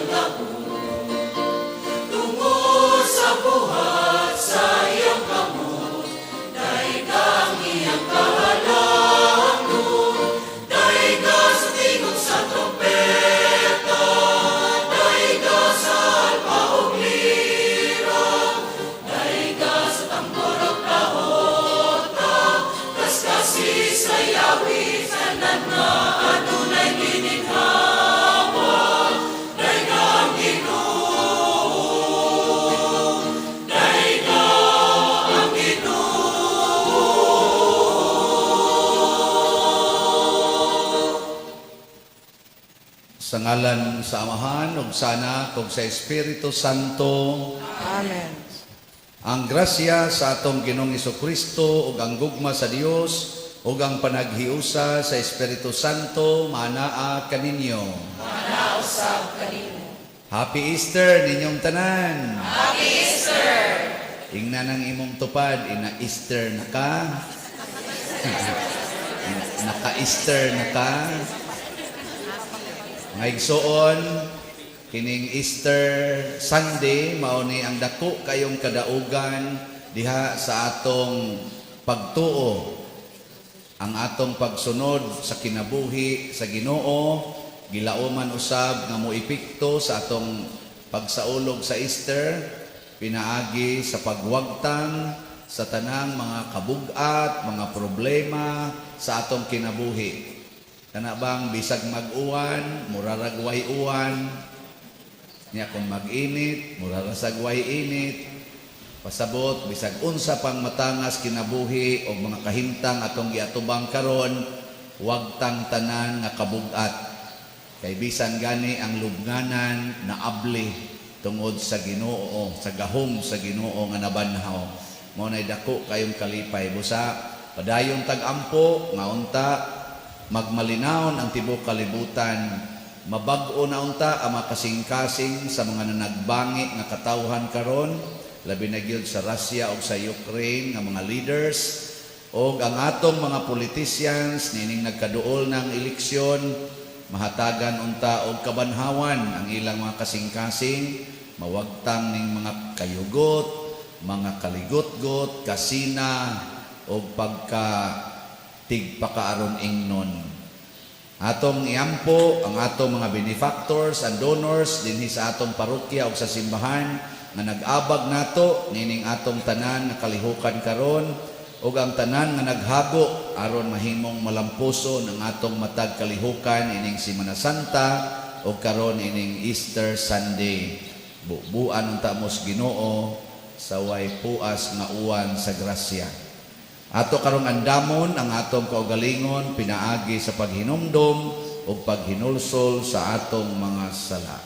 iyang gahom. Tungod sa buhat sa iyang kamot, dayga ang iyang kahalangdon. Dayga sa tingog sa trompeta, dayga sa alpa ug lira, dayga sa tambor ug flauta, kaskasi sa yawi, tanan nga adunay gininhawa. Dayga ang Ginoo, dayga ang Ginoo. Sa ngalan sa Amahan ug sa Anak ug sa Espiritu Santo. Amen. Ang grasya sa atong Ginoong Kristo ug ang gugma sa Dios ug ang panaghiusa sa Espiritu Santo maanaa kaninyo. Usab kanimo. Happy Easter ninyong tanan. Happy Easter! Ingna ng imong tupad, ina Easter na ka. Naka-Easter na ka. Mga igsoon, kining Easter Sunday, mao ni ang dako kayong kadaugan diha sa atong pagtuo, ang atong pagsunod sa kinabuhi sa Ginoo, gilauman usab nga moepekto sa atong pagsaulog sa Easter pinaagi sa pagwagtang sa tanang mga kabugat, mga problema sa atong kinabuhi. Kana bang bisag mag-uwan, murarag way uwan, nya kung mag-init, murarasag way init. Pasabot, bisag unsa pang matangas kinabuhi o mga kahimtang atong giatubang karon, wagtang tanan nga kabugat. Kay bisan gani ang lubnganan naabli tungod sa Ginoo, sa gahom sa Ginoo nga nabanhaw. Mao nay dako kayong kalipay. Busa padayon tag-ampo nga unta magmalinawon ang tibuok kalibutan, mabag-o na unta ang mga kasing-kasing sa mga nanagbangi nga katawhan karon, labi na gyud sa Russia ug sa Ukraine nga mga leaders ug ang atong mga politicians nining nagkaduol ng eleksyon, mahatagan unta og kabanhawan ang ilang mga kasing-kasing, mawagtang ning mga kayugot, mga kaligotgot, kasina ug pagka tigpakaaron ingnon. Atong iampo ang atong mga benefactors and donors dinhi sa atong parokya ug sa simbahan nga nag-abag nato nining atong tanan nga kalihukan karon ug ang tanan nga naghago aron mahimong malampuson ang atong matag kalihukan ining Semana Santa ug karon ining Easter Sunday. Bubuan unta mos Ginoo sa way puas nga uwan sa grasya. Ato karong andamon ang atong kaugalingon pinaagi sa paghinumdom ug paghinulsol sa atong mga sala.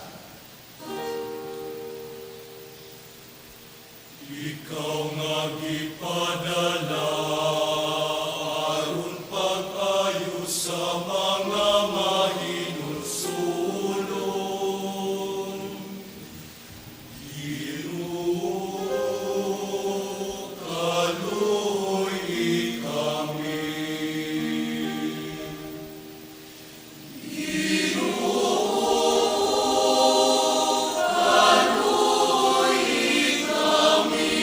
Ikaw nga gipadala aron pag-ayo sa mga mahinulsulon. Ginoo, kaluoy kami. Ginoo, kaluoy kami.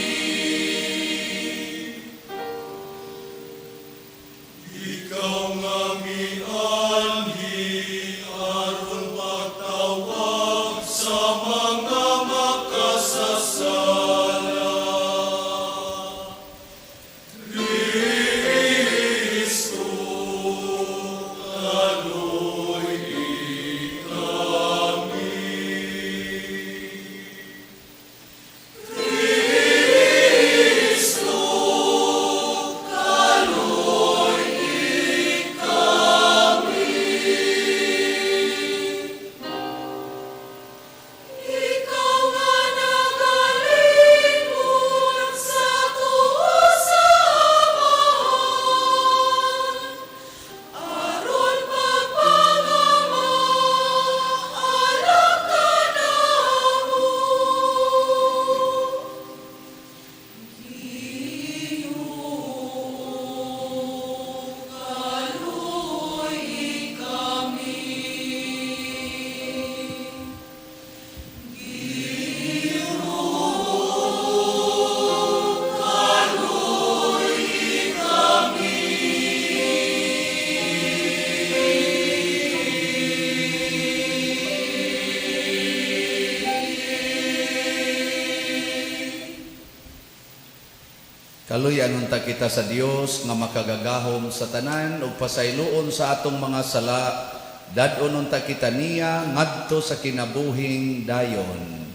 Kaluy-an unta kita sa Dios nga makagagahom sa tanan ug pasayloon sa atong mga sala. Dad-on unta kita niya ngadto sa kinabuhing dayon.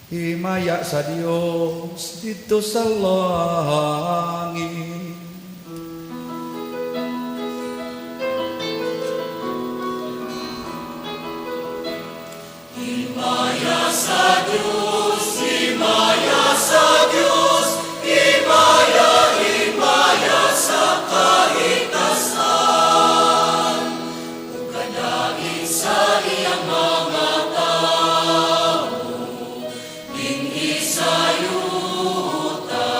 Himaya sa Dios didto sa langit. Himaya sa Diyos, himaya sa Diyos, himaya, himaya sa kahitasan. Ug kadaig sa iyang mga tawo, dinhi sa yuta.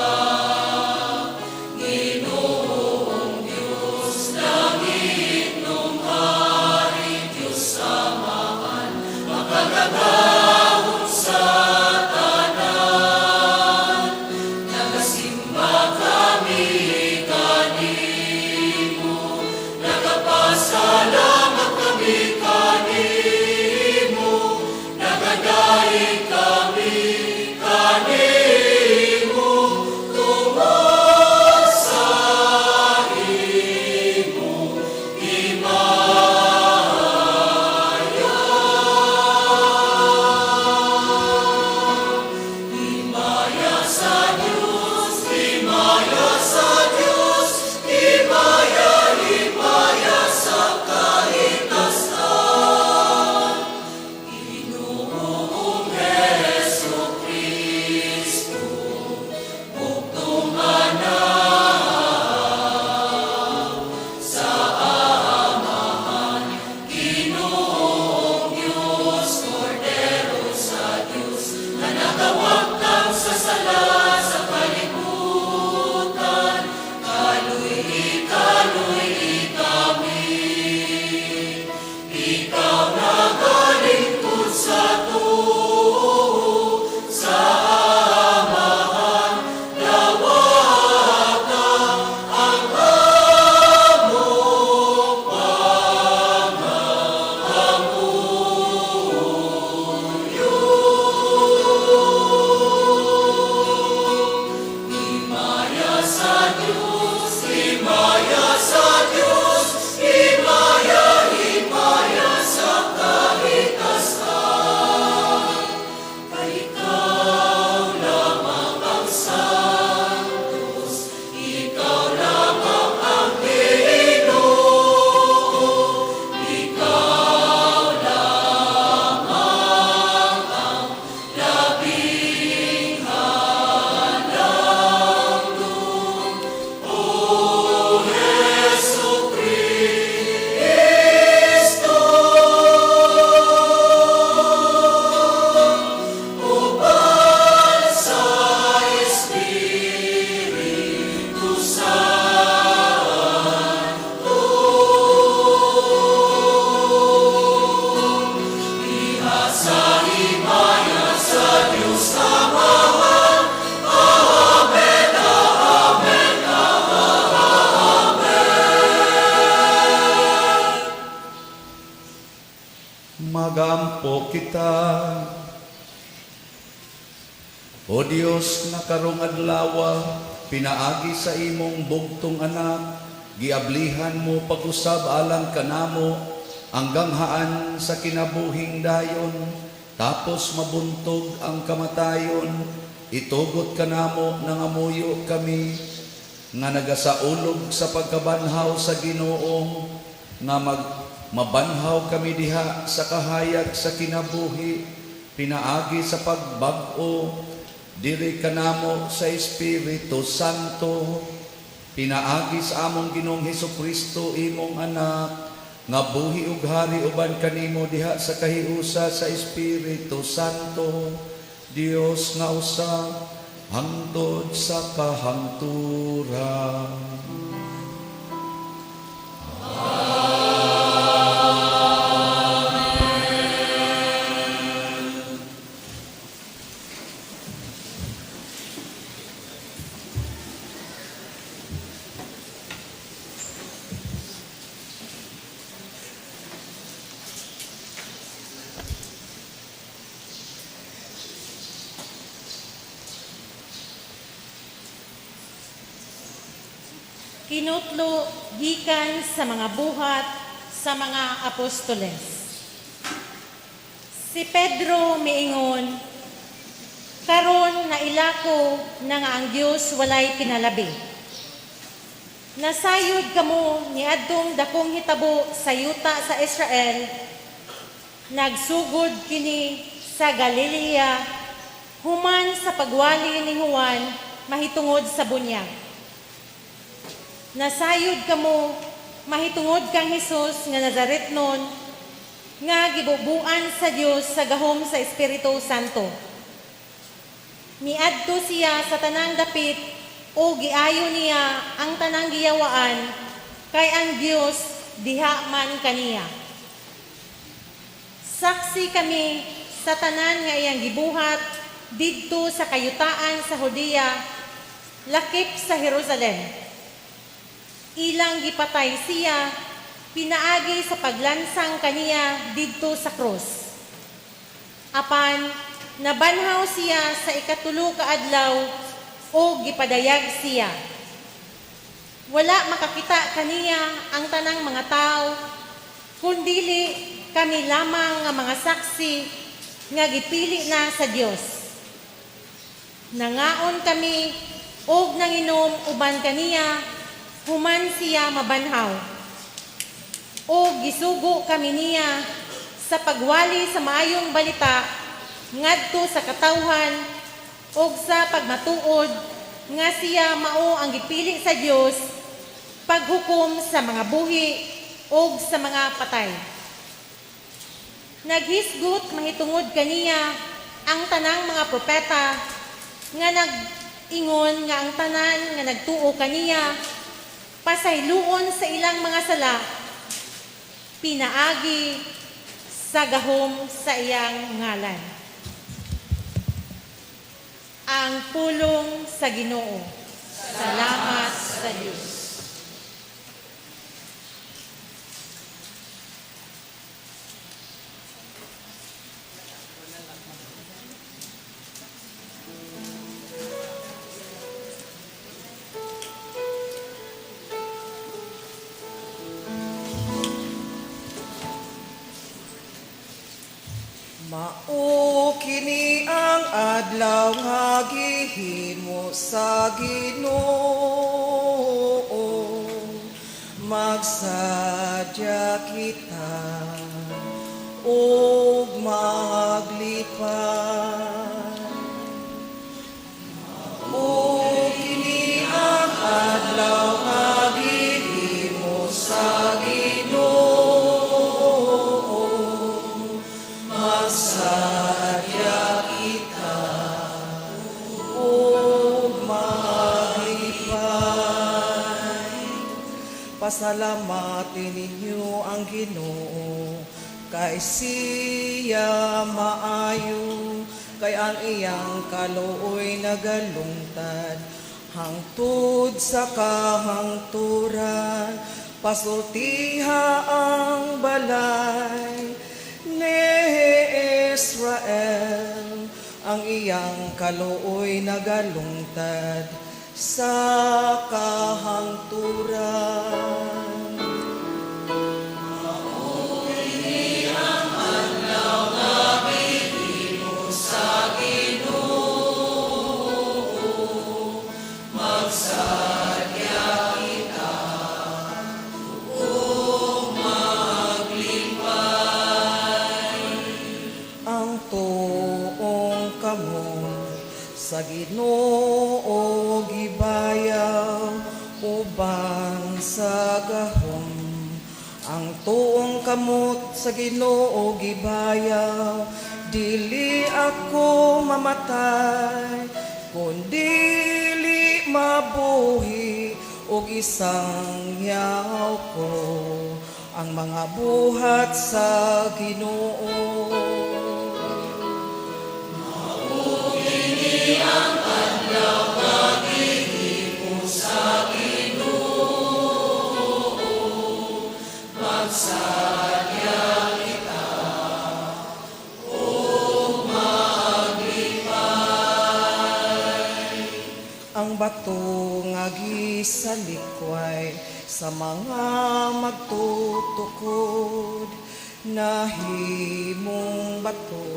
Ginoong Diyos, langitnong hari, Diyos Amahan, makagagahom sa tanan. Nagasimba kami kanimo, nagapasalamat kami kanimo, nagadaig kami kanimo, tungod sa imong himaya. Himaya sa Diyos, himaya sa Diyos, himaya, himaya sa kahitasan. Ginoong Hesu Kristo, bugtong Anak, sa Amahan, Ginoong Diyos, Kordero sa Diyos, nga nagawagtang sa sala sa kalibutan, kaluy-i, kaluy-i kami. Ikaw nagalingkod sa tuo, sa Amahan, dawata ang among pangamuyo. Himaya sa Diyos, himaya sa Diyos, himaya, himaya sa kahitasan. Kay ikaw lamang ang santos, ikaw lamang ang Ginoo, ikaw lamang ang labing halandong. O Hesu Kristo, uban sa Espiritu Santo, diha sa himaya sa Diyos Amahan. Amen, Amen, Amen. Magampo kita. O Dios nga karong adlaw pinaagi sa imong bugtong Anak, giablihan mo pag-usab alang kanamo ang ganghaan sa kinabuhing dayon, tapos mabuntog ang kamatayon. Itugot kanamo, nangamuyo kami nga nagasaulog sa pagkabanhaw sa Ginoo, nga mabanhaw kami diha sa kahayag sa kinabuhi pinaagi sa pagbag-o diri kanamo sa Espiritu Santo, pinaagi sa among Ginoong Hesus Kristo, imong Anak, nga buhi ug hari uban kanimo diha sa kahiusa sa Espiritu Santo, Dios nga usa hangtod sa kahangturan. Kinutlo gikan sa mga Buhat sa mga Apostoles. Si Pedro miingon, "Karon naila ko na nga ang Dios walay pinalabi. Nasayod kamo niadtong dakong hitabo sa yuta sa Israel. Nagsugod kini sa Galilea human sa pagwali ni Juan mahitungod sa bunyag. Nasayod kamo mahitungod kang Hesus nga Nazaretnon nga gibubuan sa Dios sa gahom sa Espiritu Santo. Miadto siya sa tanang dapit o giayo niya ang tanang giyawaan kay ang Dios diha man kaniya. Saksi kami sa tanan nga iyang gibuhat didto sa kayutaan sa Judea, lakip sa Jerusalem. Ilang gipatay siya pinaagi sa paglansang kaniya didto sa krus. Apan nabanhaw siya sa ikatulo ka adlaw o gipadayag siya. Wala makakita kaniya ang tanang mga tao, kundili kami lamang nga mga saksi nga gipili na sa Dios. Nangaon kami og nanginom uban kaniya human siya mabanhaw. O gisugo kami niya sa pagwali sa maayong balita ngadto sa katawhan ug sa pagmatuod nga siya mao ang gipili sa Dios paghukom sa mga buhi ug sa mga patay. Naghisgot mahitungod kaniya ang tanang mga propeta nga nag-ingon nga ang tanan nga nagtuo kaniya pasayloon sa ilang mga sala pinaagi sa gahom sa iyang ngalan." Ang pulong sa Ginoo. Salamat sa Dios. Mao kini ang adlaw nga gihimo sa Ginoo. Magsadya kita ug maglipay. Mao kini ang adlaw nga gihimo sa Ginoo. Magsadya kita ug maglipay. Pasalamatin ninyo ang Ginoo kay siya maayo, kay ang iyang kaluoy nagalungtad hangtod sa kahangturan. Pasultiha ang balay ni Israel, ang iyang kaluoy nagalungtad sa kahangturan. Ang tuong kamot sa Ginoo gibayaw uban sa gahom. Ang tuong kamot sa Ginoo gibayaw, dili ako mamatay kun dili mabuhi og isangyaw ko ang mga buhat sa Ginoo. Ang Ang bato nga gisalikway sa mga magtutukod, nahimong bato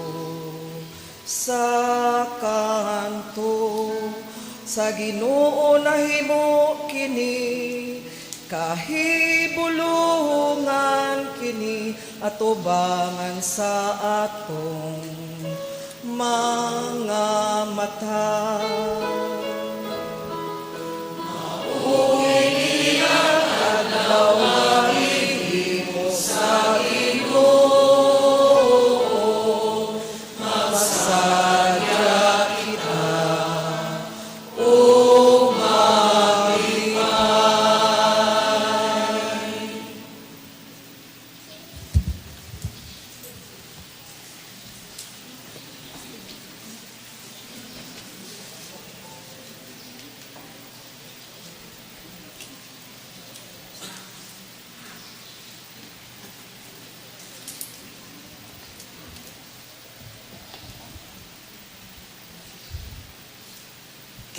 sa kanto. Sa Ginoo nahimo kini, kahibulungan kini, atubangan sa atong mga mata. Magsadya kita o malipay.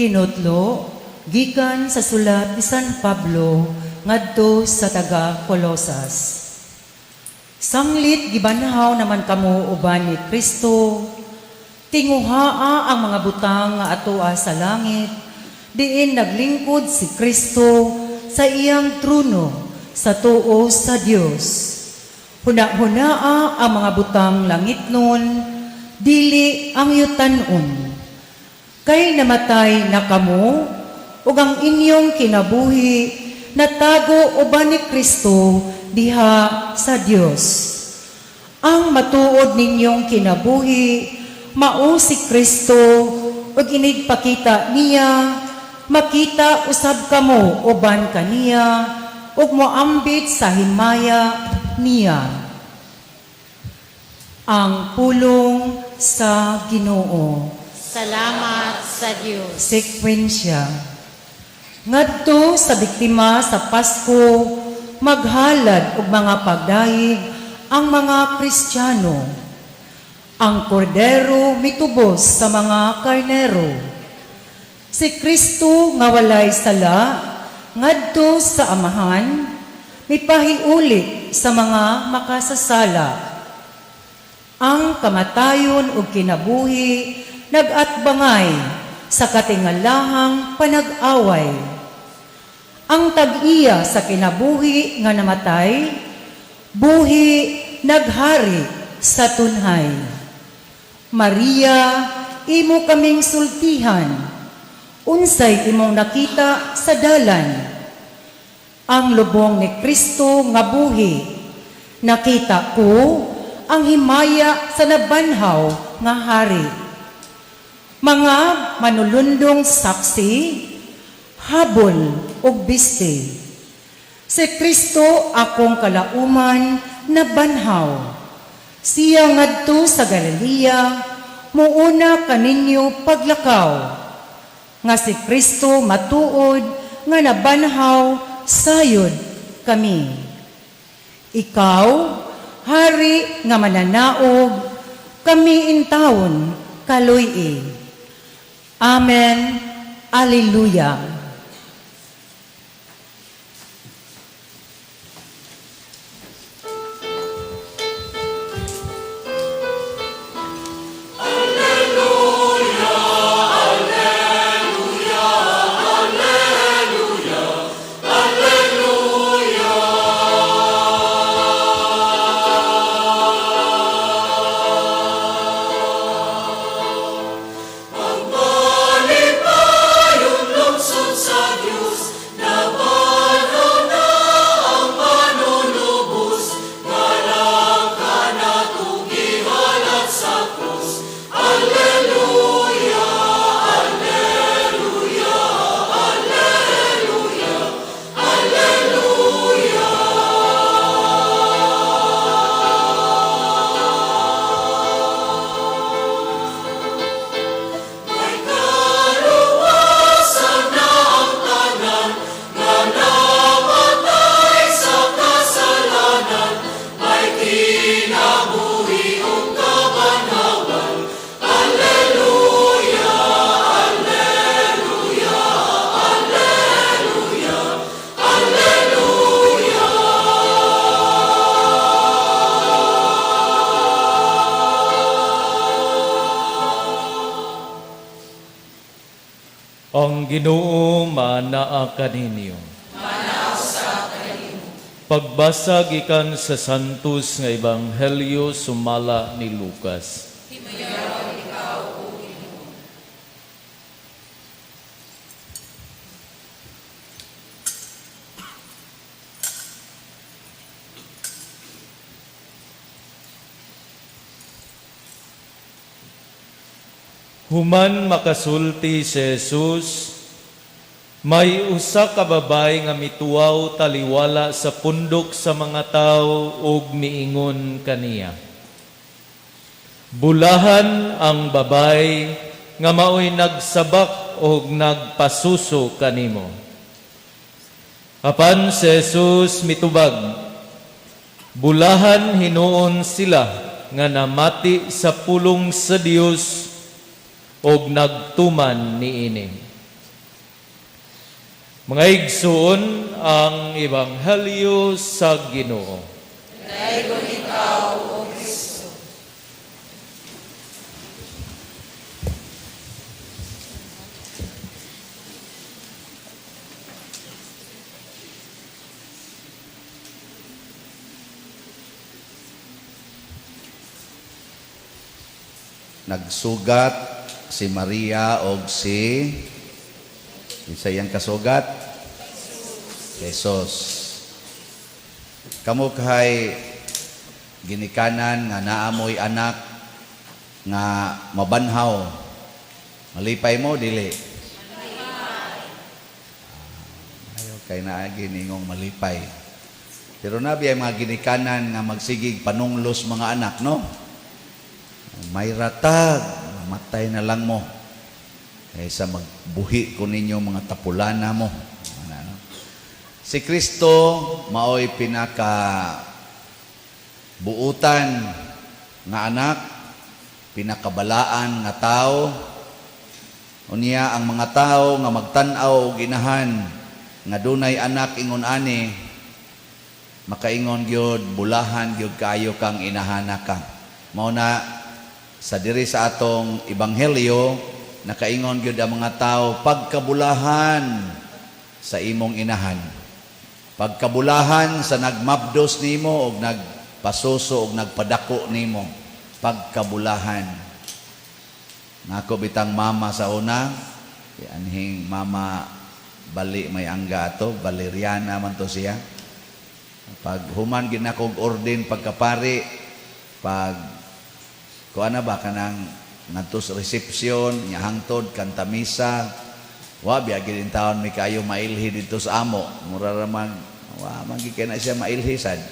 Kinutlo, gikan sa sulat ni San Pablo ngadto sa taga Colosas. Sanglit gibanhaw naman kamo uban ni Kristo, tinguhaa ang mga butang nga atoa sa langit, diin naglingkod si Kristo sa iyang trono sa tuo sa Dios. Huna-hunaa ang mga butang langitnon, dili ang yutanon. Kay namatay na kamo, ug ang inyong kinabuhi natago uban ni Kristo diha sa Dios. Ang matuod ninyong kinabuhi mao si Kristo, ug inigpakita niya, makita usab kamo uban kaniya ug moambit sa himaya niya. Ang pulong sa Ginoo. Salamat sa Dios. Sekwensya. Ngadto sa biktima sa Pasko, maghalad og mga pagdayeg ang mga Kristiyano. Ang kordero mitubos sa mga karnero. Si Kristo nga walay sala ngadto sa Amahan, mipahiuli sa mga makasasala. Ang kamatayon ug kinabuhi nagatbangay sa katingalahang panag-away. Ang tag-iya sa kinabuhi nga namatay, buhi naghari sa tunhay. Maria, imo kaming sultihan, unsay imong nakita sa dalan. Ang lubong ni Kristo nga buhi, nakita ko ang himaya sa nabanhaw nga hari. Mga manulundong saksi, habol ug biste. Si Kristo akong kalauman na banhaw. Siya ngadto sa Galilea, muuna kaninyo paglakaw. Nga si Kristo matuod nga nabanhaw sayod kami. Ikaw, hari nga mananaog, kami intawon kaluy. Amen. Alleluia. Malipayong lungsod. Ang Ginoo manaa kaninyo. Pagbasa gikan sa Santos nga Ebanghelyo sumala ni Lucas. Human makasulti si Jesus, may usa ka babay nga mituaw taliwala sa pundok sa mga tawo ug miingon kaniya. Bulahan ang babay nga maoy nagsabak og nagpasuso kanimo. Apan si Jesus mitubag, bulahan hinuon sila nga namati sa pulong sa Dios og nagtuman niini. Mga igsuon, ang ebanghelyo sa Ginoo. Daygon ikaw, O Kristo. Nagsugat si Maria og si isa iyang kasugat, Jesus. Kamo kay ginikanan nga naamoy anak nga mabanhaw, malipay mo dili? Ayo kay naa giningong malipay. Pero nabi ay mga ginikanan nga magsigig panunglos mga anak, no? May ratag, mamatay na lang mo kaysa magbuhi ko ninyo mga tapulana mo. Ano, no? Si Kristo maoy pinaka buutan nga anak, pinakabalaan nga tao. Unya ang mga tao nga magtan-aw og inahan nga dunay anak ingon ani, makaingon gyud, bulahan gyud kaayo kang inahana ka. Mao na sa diri sa atong ebanghelyo, nakaingon gyud ang mga tao, pagkabulahan sa imong inahan, pagkabulahan sa nagmabdos nimo og nagpasuso og nagpadako nimo, pagkabulahan. Nako bitang mama sa una, anhing mama bali may angga ato, Valeriana man to siya. Pag human gid nako og ordin pagkapari, pag kuan na ba kanang ngadto sa reception, nya hangtod kanta misa, wa biya gid in taon mi kaayo mailhi didto sa amo. Mura ra man, wa man gid kay na siya mailhi sad.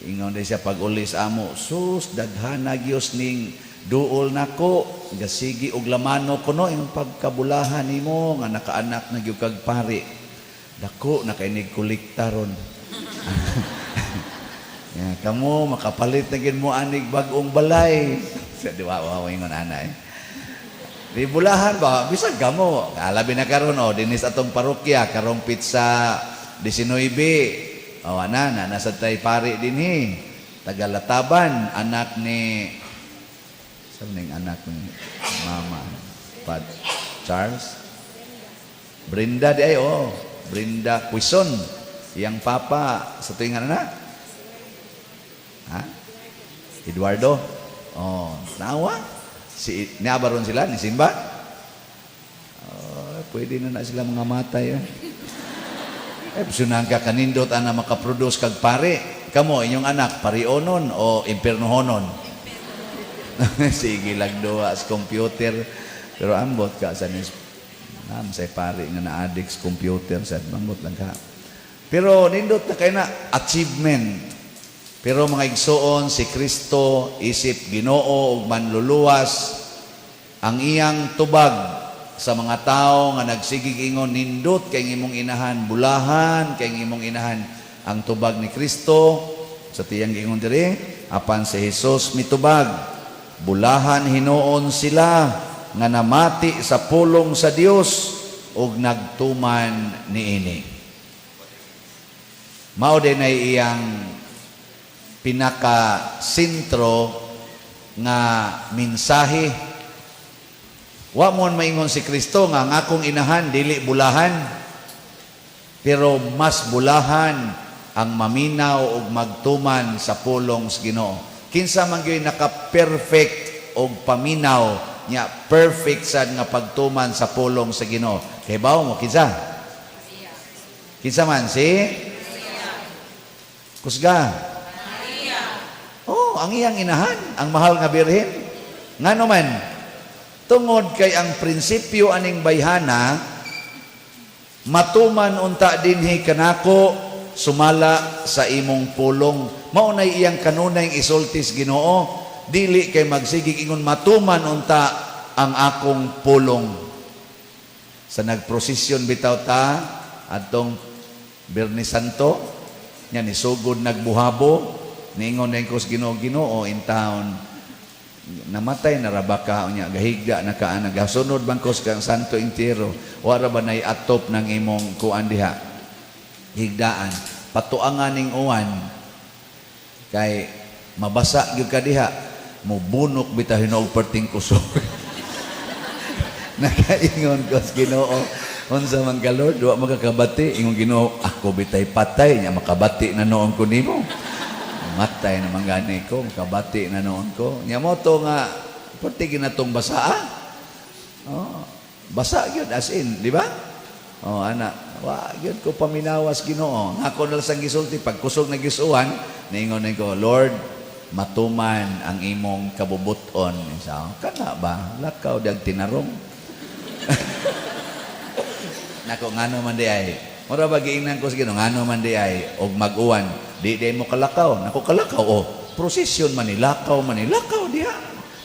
Ingon din siya pag uli sa amo, sus daghana gyud ning duol nako, gasigi og lamano kuno imong pagkabulahan nimo nga nakaanak na gyud kag pari. Dako na kay nig kolekta ron. Ya, kamo makapalit na gid mo anig bag-ong balay. Sa di wa wa ingon ana eh. Di bulahan ba bisag kamo, labi na karon oh dinis atong parokya karong pitsa 19. Oh ana na nasa tay pari dinhi. Tagalataban, anak ni sa ning anak ni Mama Pad Charles Brenda di ay oh, Brenda Quizon. Iyang papa sa tuwing ano na? Ha? Eduardo. Oh, nawa. Si niabaron sila ni Simba. Oh, pwede na na sila mga matay. Eh. Sunan ka kanindot ana makaproduce kag pare. Kamo inyong anak parionon o impernohonon? Sige lang duha sa computer. Pero ambot ka sa nis nam say pare nga na-addict sa computer sad ambot lang ka. Pero nindot na kay na achievement. Pero mga igsoon, si Kristo isip Ginoo ug manluluwas, ang iyang tubag sa mga tao nga nagsigig ingon nindot kay imong inahan, bulahan kay imong inahan. Ang tubag ni Kristo sa tiyang giingon diri, apan si Jesus mitubag, bulahan hinuon sila nga namati sa pulong sa Dios ug nagtuman niini. Mao din ay iyang pinaka-sentro nga mensahe. Wa mo maingon si Kristo nga ang akong inahan dili bulahan. Pero mas bulahan ang maminaw ug magtuman sa pulong sa Ginoo. Kinsa man gyud naka-perfect og paminaw nya, perfect sad nga pagtuman sa pulong sa Ginoo? Kay bawo mo kinsa? Kinsa man si? Kusga. Oh, ang iyang inahan, ang mahal nga birhen. Ngano man? Tungod kay ang prinsipyo aning bayhana, matuman unta dinhi kanako sumala sa imong pulong. Mao nay iyang kanunay isulti sa Ginoo, dili kay magsigig ingon, matuman unta ang akong pulong. Sa nagprosesyon bitaw ta atong Biyernes Santo, nya nisugod nagbuhabo, niingon din ko sa Ginoo, "Ginoo, in town namatay na ra ba ka unya gahigda na ka ana, gasunod bang ko sa Santo Entierro, wara ba nay atop ng imong kuan diha, higdaan, patuangan ning uwan kay mabasa gyud ka diha, mubunok bitaw hinuog perting kusog." Nakaingon ko sa Ginoo, "Unsa man ka, Lord, wa makakabati?" Ingon Ginoo, "Ako bitay patay nya makabati na noon ko nimo. Matay naman gani ko, makabati na noon ko." Nya mo to nga perti ginatong basa ah. Oh, basa gyud as in, di ba? Oh, ana, wa gyud ko paminawas Ginoo. Ako na lang sang gisulti pag kusog na gisuan, niingon ko, "Lord, matuman ang imong kabubuton." Isa, kana ba? Lakaw dag tinarong. Nako, ngano man di ay? Mura ba giingnan ko sa Ginoo, ngano man di ay og mag-uwan, di di mo kalakaw. Nako, kalakaw oh. Prosesyon man ni, lakaw man ni, lakaw diha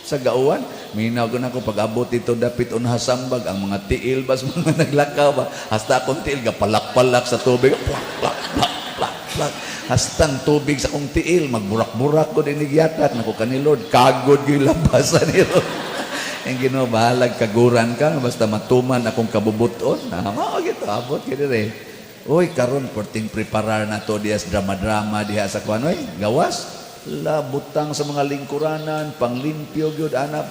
sa gauwan. Minaw ko na ko pag abot dito dapit unha sambag ang mga tiil bas mga naglakaw ba. Hasta akong tiil gapalak-palak sa tubig. Plak plak plak plak plak. Hastang tubig sa akong tiil magburak-burak ko din igyatak. Nako kani Lord, kagod gyud labasan ni Lord. Ang Ginoo, bahalag kaguran ka basta matuman akong kabubuton. Na mao gito abot kini re. Uy, karon perting preparar na to diya sa drama-drama diha sa kuan, oy, gawas. La butang sa mga lingkuranan, panglimpyo gyud anap.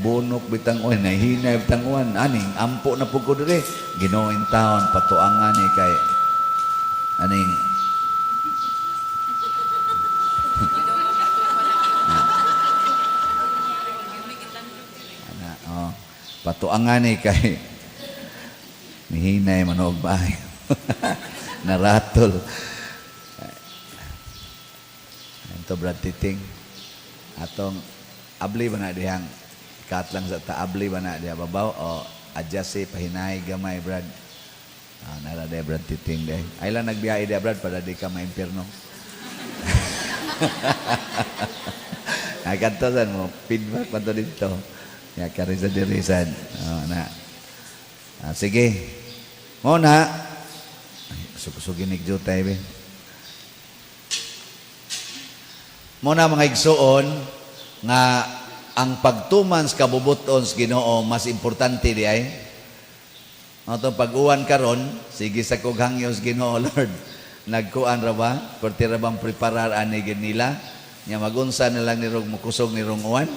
Bunok bitang oy, nahinay bitang uwan. Aning ampo na pud ko dire. Ginoo, in town patuangan ni kay aning. Ana, oh. Patuangan ni kay nihinay manoog bahay. Naratol. Ito Brad Titing. Atong abli ba na dihang kat lang sa taabli ba na diha babaw o adjust eh, pahinay gamay, Brad. Ah, nara diha Brad Titing diha. Ay lang nagbiyahe diha, Brad, para di ka maimpirno. Ay kadto san mo feedback pa to dito. Ya kari sa dirisan. Oh, na. Ah, sige. Mo na. Ay, kusog-kusog inig jutay be. Mo na mga igsuon nga ang pagtuman sa kabubuton sa Ginoo mas importante di ay. Ato pag-uwan karon, sige sa kog hangyo sa Ginoo, "Lord, nagkuan ra ba? Perti ra bang preparar ani gid nila? Nya magunsa na lang ni rog mukusog ni rong uwan."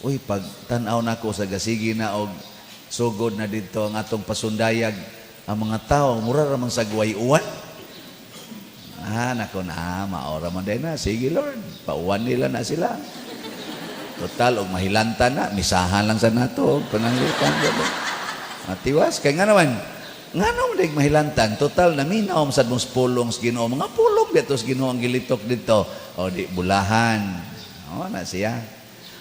Uy, pag tan-aw nako sa gasigi na og sugod na dito ang atong pasundayag, ang mga tao mura ra man sa guway uwan. Ah, nako na, maora man din na. Sige Lord, pauwan nila na sila. Total, og mahilantan na, misahan lang sa nato, pananglitan. Matiwas, kay nga naman, nga naman dig mahilantan, total, naminaw sad mong pulong sa Ginoo, mga pulong dito sa Ginoo ang gilitok dito. O di, bulahan. O, na siya.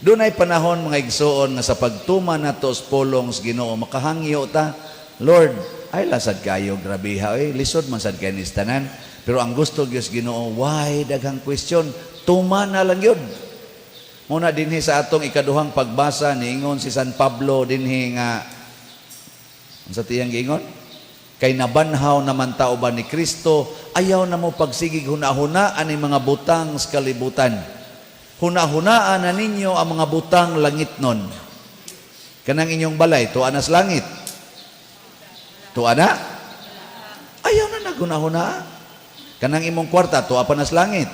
Doon ay panahon mga igsuon nga sa pagtuma nato sa pulong sa Ginoo, makahangyo ta, "Lord, ay lasad kayo, grabeha, oy, lisod man sad kayo ni tanan." Pero ang gusto gyud sa Ginoo, why daghang question, tuma na lang yun. Muna dinhi sa atong ikaduhang pagbasa, niingon si San Pablo dinhi nga unsa tiyang giingon? Kay nabanhaw naman ta uban ni Kristo, ayaw na mo pagsigig huna-hunaan ang mga butang sa kalibutan. Huna-hunaan na ninyo ang mga butang langit nun. Kanang inyong balay, tuwa na sa langit. Tuwa na? Ayaw na naghuna-hunaan. Kanang imong kwarta, tuwa pa na sa langit.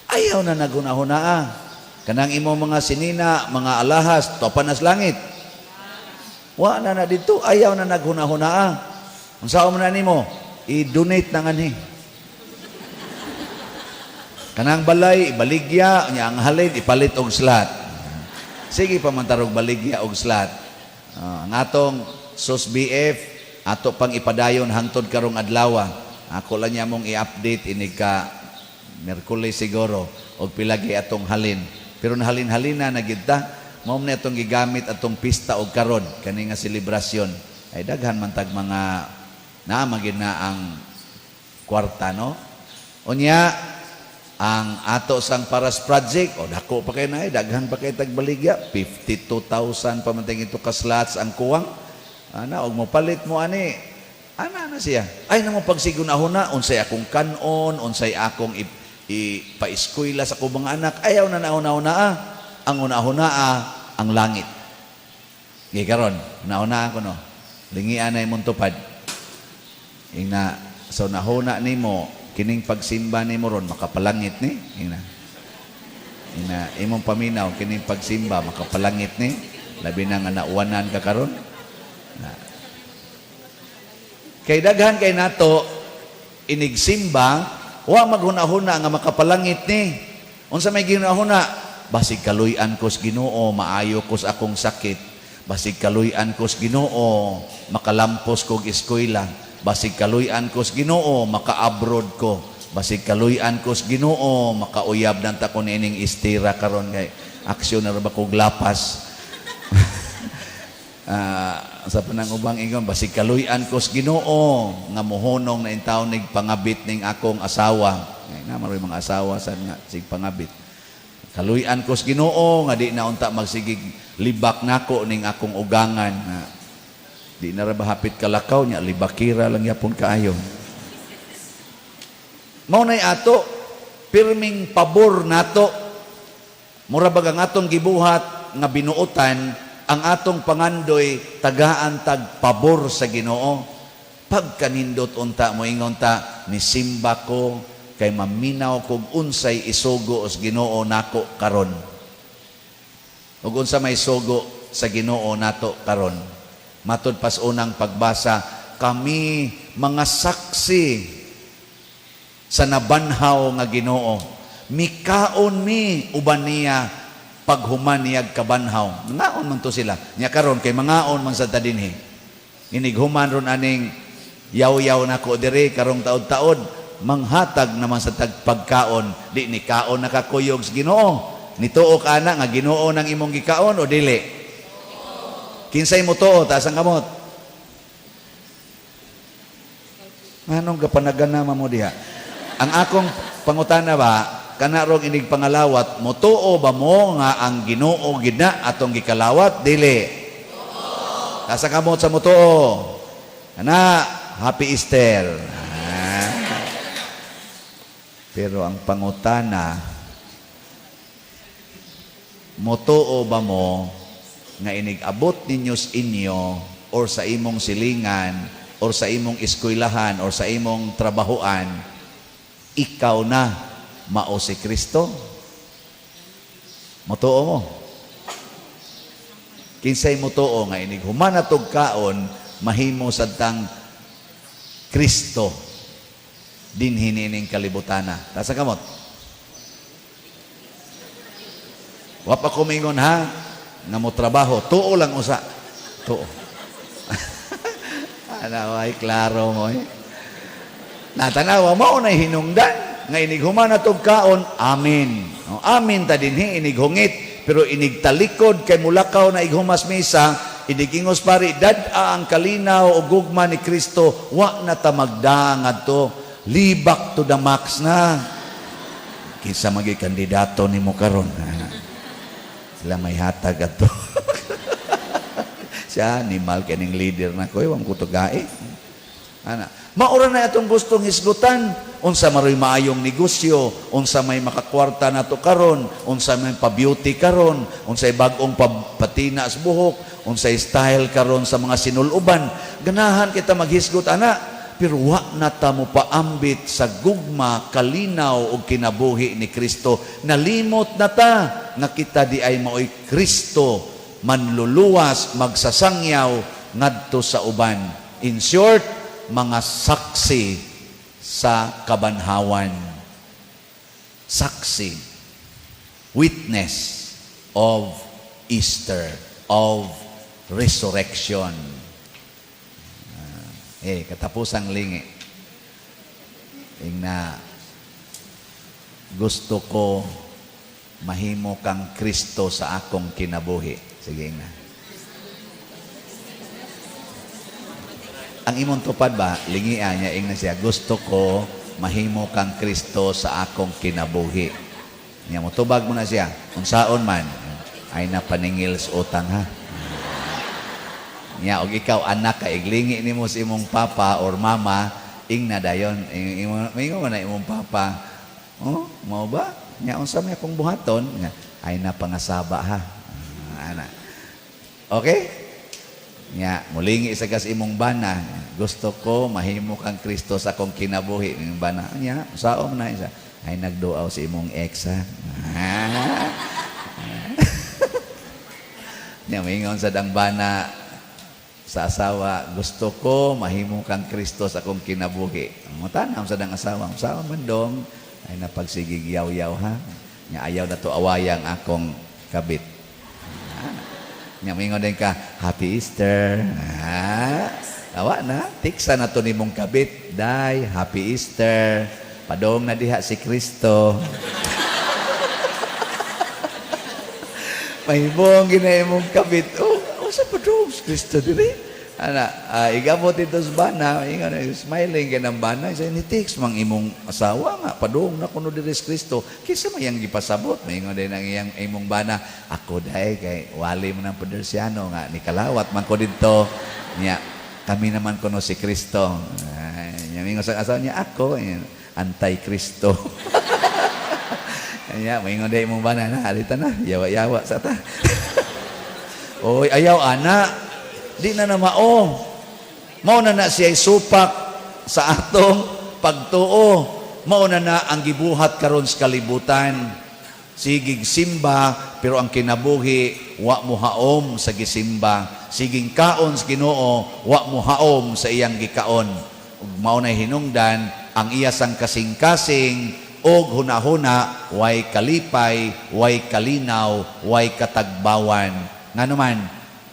Ayaw na naghuna-hunaan. Kanang imong mga sinina, mga alahas, tuwa pa na sa langit. Wa na na dito, ayaw na naghuna-huna ah. Unsa man na nimo? I-donate na nganhi. Kanang balay ibaligya, nya ang halin ipalit og slot. Sige pa man tarog baligya og slot. Ah, ang atong SOS BF ato pang ipadayon hangtod karong adlaw. Ako lang niya mong i-update inig ka Miyerkules siguro og pilagi atong halin. Pero nahalin-halina na gid ta. Mao man atong gigamit atong pista og karon kani nga selebrasyon. Ay daghan man tag mga naa man gid na ang kwarta, no? Unya ang ato sang Paras Project, o dako pa kay na eh, daghan pa kay tagbaligya, 52,000 pa man ito ka slots ang kuwang. Ana, og mopalit mo ani, ana na siya. Ay namo pagsigunahuna, unsay akong kanon, unsay akong ipaeskwela sa akong mga anak, ayaw na nauna-una ah. Ang una-una ah, ang langit. Gikaron, una-una ako no. Lingian na imong tupad. Ingna, so nahuna nimo kining pagsimba nimo ron makapalangit ni. Ingna. Ingna, imong paminaw kining pagsimba makapalangit ni. Labi na nga nauwanan ka karon. Na. Kay daghan kay nato inigsimba, wa maghuna-huna nga makapalangit ni. Unsa may ginahuna? Basig kaluy-an ko sa Ginoo, maayo ko sa akong sakit. Basig kaluy-an ko sa Ginoo, makalampos kog eskwela. Basig kaluy-an ko sa Ginoo, maka-abroad ko. Basig kaluy-an ko sa Ginoo, makauyab ng ta ko niining istira karon kay aksyon na ra ba kog lapas. Ah, sa panang ubang ingon, basig kaluy-an ko sa Ginoo nga mohonong na intawn nig pangabit ning akong asawa. Ay, na maroy mga asawa sad nga sig pangabit. Kaluy-an ko sa Ginoo nga di na unta magsigig libak nako ning akong ugangan. Na, di na ra ba hapit kalakaw nya, libakira lang yapon kaayo. Mao nay ato pirming pabor nato. Mura bag ang atong gibuhat nga binuotan, ang atong pangandoy tagaan tag pabor sa Ginoo. Pagkanindot unta mo ingon ta, nisimba ko kay maminaw kog unsay isugo sa Ginoo nako karon. Ug unsa may sugo sa Ginoo nato karon? Matud pas unang pagbasa, kami mga saksi sa nabanhaw nga Ginoo. Mikaon mi uban niya paghuman niyag kabanhaw. Mangaon man to sila. Nya karon kay mangaon man sa ta dinhi. Inighuman ron aning yaw-yaw nako diri karong taod-taod, manghatag naman sa tagpagkaon. Di ni kaon nakakuyog sa Ginoo. Nituo ka ana nga Ginoo nang imong gikaon o dili? Kinsay mo tuo, taas ang kamot. Nganong kapanagana mo diha? Ang akong pangutana ba, kana rong inig pangalawat, motuo ba mo nga ang Ginoo gid na atong gikalawat? Dili. Taas ang kamot sa motuo. Ana, Happy Easter. Ah. Pero ang pangutana, motuo ba mo nga inig-abot ninyo sa inyo or sa imong silingan or sa imong eskwelahan or sa imong trabahoan, ikaw na mao si Kristo? Motuo mo? Kinsay motuo nga inig human atog kaon mahimo sadtang Kristo dinhi niining kalibutana? Taas ang kamot. Wa pa ko mingon ha nga mo trabaho, tuo lang usa. Tuo. Ana ay klaro mo eh. Natanawa mao na hinungdan nga inig human atog kaon, amin. O, amin ta dinhi inig hungit, pero inig talikod kay mulakaw na ighumas misa, inig ingos pari dad-a ang kalinaw o gugma ni Kristo, wa na ta magdaang adto, libak to the max na. Kinsa magi kandidato nimo karon? Sila may hatag adto. Siya animal kining leader na ko, iwang kutugae. Ana, maura na atong gustong hisgutan, unsa maroy maayong negosyo, unsa may makakwarta nato karon, unsa may pa-beauty karon, unsay bag-ong patina sa buhok, unsay style karon sa mga sinuluban. Ganahan kita maghisgot ana, pero wa na ta mo paambit sa gugma, kalinaw ug kinabuhi ni Kristo. Nalimot na ta nga kita di ay maoy Kristo manluluwas, magsasangyaw ngadto sa uban. In short, mga saksi sa kabanhawan. Saksi. Witness of Easter, of resurrection. Katapusang lingi. Ingna, "Gusto ko mahimo kang Kristo sa akong kinabuhi." Sige, ingna. Ang imong tupad ba, lingia niya, ingna siya, "Gusto ko mahimo kang Kristo sa akong kinabuhi." Niya mo tubag mo na siya, unsaon man, ay na paningil sa utang ha. Nya og ikaw anak ka, iglingi nimo sa imong papa or mama, ingna dayon, imo na imong papa, "Oh, mao ba? Nya unsa may akong buhaton?" Nya, ay na pangasaba ha. Ah, ana. Okay? Nya, mulingi sa gas imong bana, "Gusto ko mahimo kang Kristo sa akong kinabuhi." Imong bana, nya, saom na isa. Ay nagduaw si imong ex ha. Ah. Nya, moingon sa dang bana sa asawa, "Gusto ko mahimo kang Kristo sa akong kinabuhi." Mutanaw sa dang asawa, "Saon man dong?" Ay napagsigig yaw-yaw ha. Nya ayaw na to awayang akong kabit. Ah. Nya moingon din ka, "Happy Easter." Ah, tawa na, tiksa na to nimong kabit. "Day, happy Easter. Padong na diha si Kristo." Mahibong gina imong kabit. "Oh, unsa pa dong si Kristo diri?" Ana, igabot ito sa bana, ingon smiling kay ng bana, sa ni text mang imong asawa nga padung na kuno diri si Kristo. Kinsa man iyang gipasabot? Maingon din ang iyang imong bana, "Ako dai kay wali mo ng Pedersiano nga ni kalawat man ko didto. Nya kami naman kuno si Kristo." Ay, nya mingon sa asawa niya, "Ako anti-Kristo." Nya maingon din imong bana na, "Alita na, yawa-yawa sa ta." Oy, ayaw ana. Di na na mao. Mao na na siya supak sa atong pagtuo. Mao na na ang gibuhat karon sa kalibutan. Sigig simba pero ang kinabuhi wa mo haom sa gisimba. Siging kaon sa Ginoo, wa mo haom sa iyang gikaon. Ug mao na hinungdan ang iya sang kasing-kasing og hunahuna way kalipay, way kalinaw, way katagbawan. Ngano man,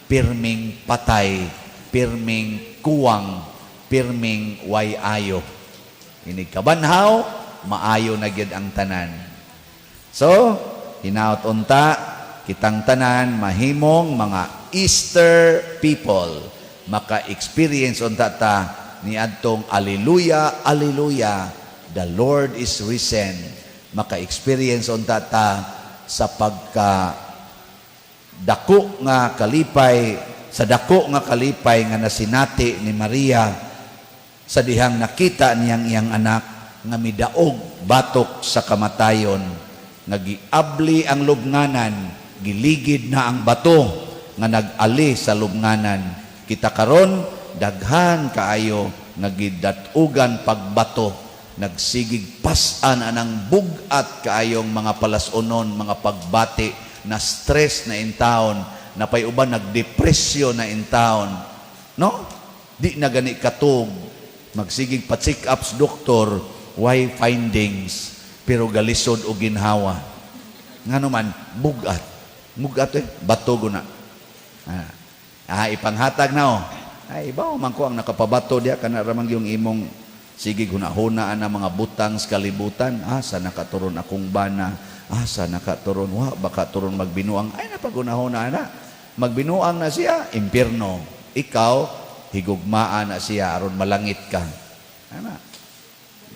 pirming patay, pirming kuwang, pirming way ayo. Inig kabanhaw, maayo na gyud ang tanan. So, hinaut unta, kitang tanan mahimong mga Easter people. Maka-experience unta ta niadtong "Alleluia, Alleluia, the Lord is risen." Maka-experience unta ta sa pagka dako nga kalipay, sa dako nga kalipay nga nasinati ni Maria sa dihang nakita niyang iyang anak nga midaog batok sa kamatayon, nga giabli ang lubnganan, giligid na ang bato nga nag-ali sa lubnganan. Kita karon daghan kaayo nga gidat-ugan pagbato, nagsigig pas-an anang bug-at kaayong mga palas-unon, mga pagbati, na stress na in town, napay uban nagdepresyon na in town, no? Di na gani katug, magsigig pa check ups doktor, why findings, pero galisod og ginhawa. Ngano man, bugat. Bugat eh, bato guna. Ipanghatag na oh. Ay, ibaw man ko ang nakapabato diya kana ramang yung imong sige hunahuna na mga butang sa kalibutan. Asa nakaturon akong bana? Asa nakaturon? Wa baka turon magbinuang. Ay napaghunahuna na. Magbinuang na siya, impierno. Ikaw, higugmaan na siya aron malangit ka. Ana.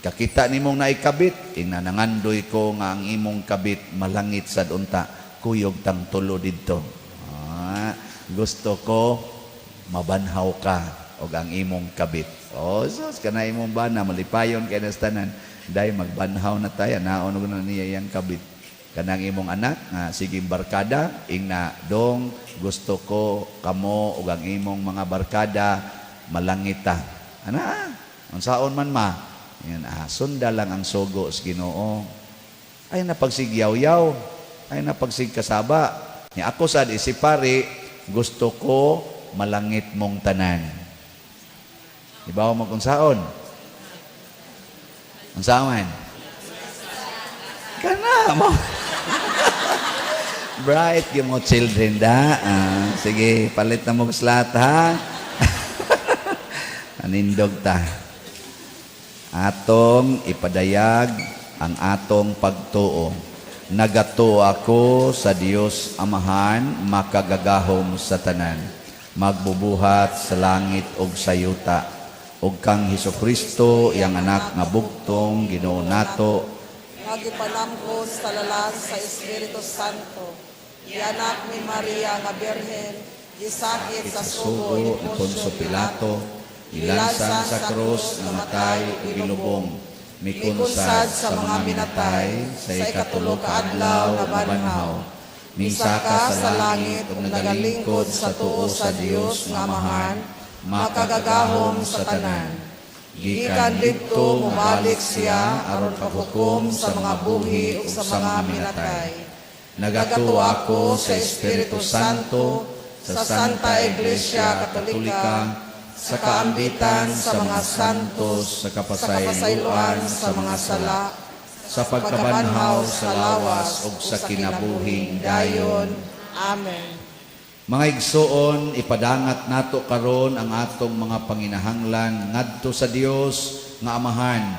Kakita nimong naikabit, inanangandoy ko nga ang imong kabit malangit sad unta, kuyog tang tulo didto. Gusto ko mabanhaw ka og ang imong kabit. Oh, sus, kana imong bana malipayon kay nas tanan. Day magbanhaw na tayo, naon og na niya iyang kabit. Kanang imong anak nga sige barkada, ingna dong gusto ko kamo ug ang imong mga barkada malangita. Ana, unsaon man ma? Yan, sunda lang ang sugo sa Ginoo. Ay napagsigyaw-yaw, ay napagsigkasaba. Nya ako sad isip pare, Gusto ko malangit mong tanan. Ibaw mo kung saon. Unsa man? Kana mo. Bright yung mo children da. Ah, sige, palit na mo slot ha. Anindog ta. Atong ipadayag ang atong pagtuo. Nagatuo ako sa Dios Amahan, makagagahom sa tanan, magbubuhat sa langit ug sa yuta, ug kang Hesus Kristo, iyang anak nga bugtong Ginoo nato, nga gipanamkon sa lalan sa Espiritu Santo. Gianak ni Maria nga Birhen, gisakit sa sa sugo sugo ni Poncio Pilato, gilansan sa krus, namatay ug gilubong, mikunsad sa mga minatay, sa ikatulo ka adlaw nabanhaw, misaka sa langit ug nagalingkod sa tuo sa Dios nga Amahan, makagagahom sa tanan. Gikan didto mobalik siya aron paghukom sa mga buhi ug sa mga minatay. Nagatuo ako sa Espiritu Santo, sa Santa Iglesia Katolika, sa kaambitan sa mga santos, sa kapasayloan sa mga sala, sa pagkabanhaw sa lawas ug sa kinabuhing dayon. Amen. Mga igsoon, ipadangat nato karon ang atong mga panginahanglan ngadto sa Dios nga Amahan,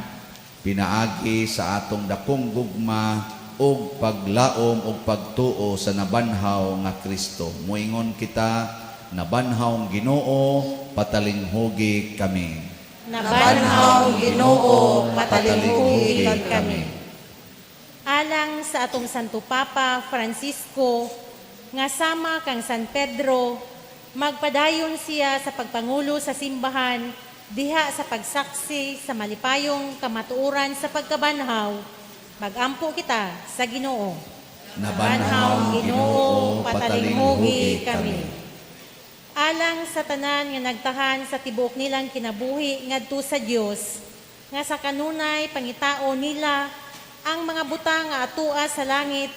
pinaagi sa atong dakong gugma ug paglaom ug pagtuo sa nabanhaw nga Kristo. Moingon kita, nabanhaw ang Ginoo, patalinghugi kami. Nabanhaw Ginoo, patalinghugi kami. Alang sa atong Santo Papa Francisco, nga sama kang San Pedro, magpadayon siya sa pagpangulo sa simbahan, diha sa pagsaksi sa malipayong kamatuoran sa pagkabanhaw, magampo kita sa Ginoo. Nabanhaw Ginoo, patalinghugi kami. Alang sa tanan nga nagtahan sa tibuok nilang kinabuhi ngadto sa Dios, nga sa kanunay pangitao nila ang mga butang nga atua sa langit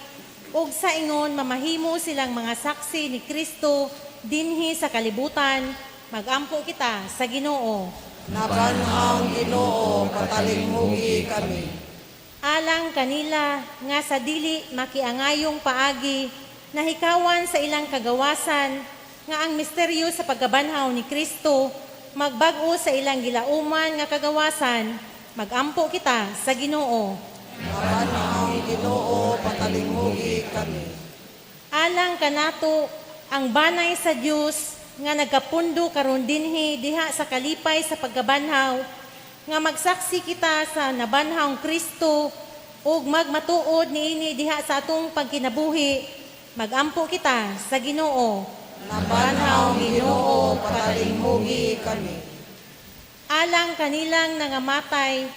ug sa ingon mamahimo silang mga saksi ni Kristo dinhi sa kalibutan, magampo kita sa Ginoo. Nabanhaw Ginoo, patalinghugi kami. Alang kanila nga sa dili makiangayong paagi, nahikawan sa ilang kagawasan nga ang misteryo sa pagkabanhaw ni Kristo magbag-o sa ilang gilauman nga kagawasan, magampo kita sa Ginoo. Nabanhaw Ginoo, patalinghugi kami. Alang kanato ang banay sa Dios nga nagkapundo karon dinhi diha sa kalipay sa pagkabanhaw, nga magsaksi kita sa nabanhawng Kristo ug magmatuod niini diha sa atong pagkinabuhi, magampo kita sa Ginoo. Nabanhaw Ginoo, patalinghugi kami. Alang kanilang nangamatay